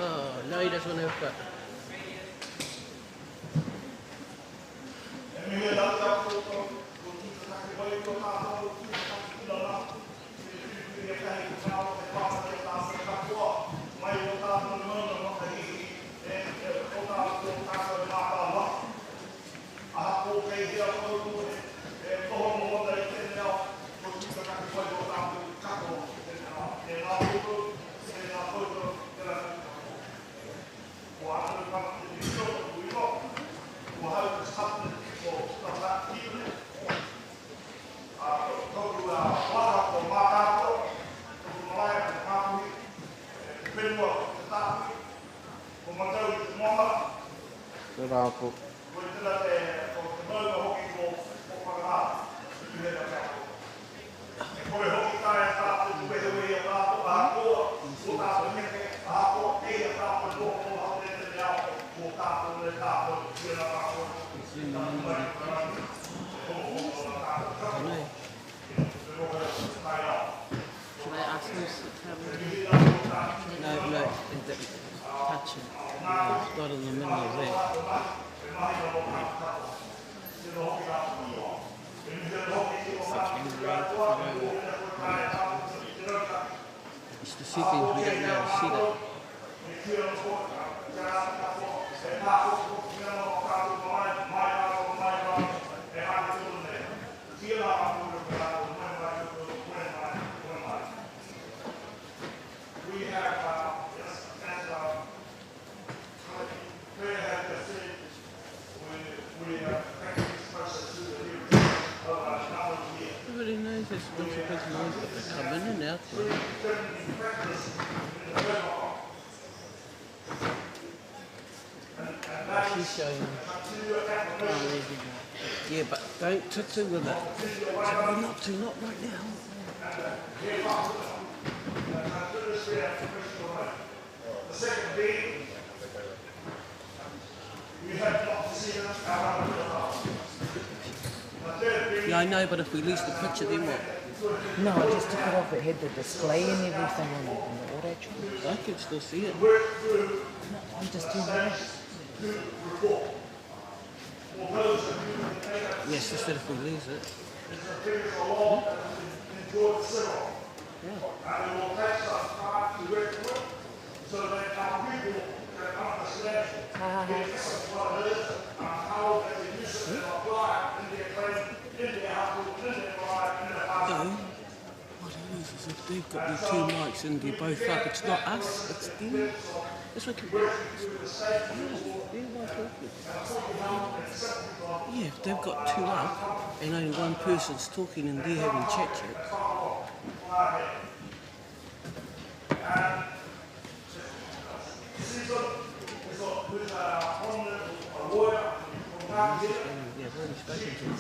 Oh, no, he doesn't want to have it. Should I ask him to come? No, no, touch it. It's not in the middle of that. It's the camera, It's the settings, we don't know how to set it. Everybody knows there's a bunch of busy noise, but they come in and out there. She's showing them. Oh, there you go. Yeah, but don't tutu with it. Tell her not to, not right now. Yeah, I know, but if we lose the picture, then what? No, I just took it off. It had the display and everything on it, and the auto. I can still see it. No, I'm just doing that. Yeah, it's just that if we lose it. Yeah. And it will take some time to work through it so that our people can understand No, what it is is if they've got their two mics and they're both up, it's not us, it's them. It's like, yeah, they're not talking. Yeah, if they've got two up and only one person's talking and they're having chat chats. Yeah, I've already spoken to them.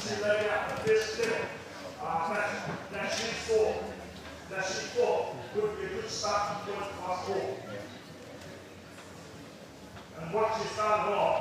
And what you started off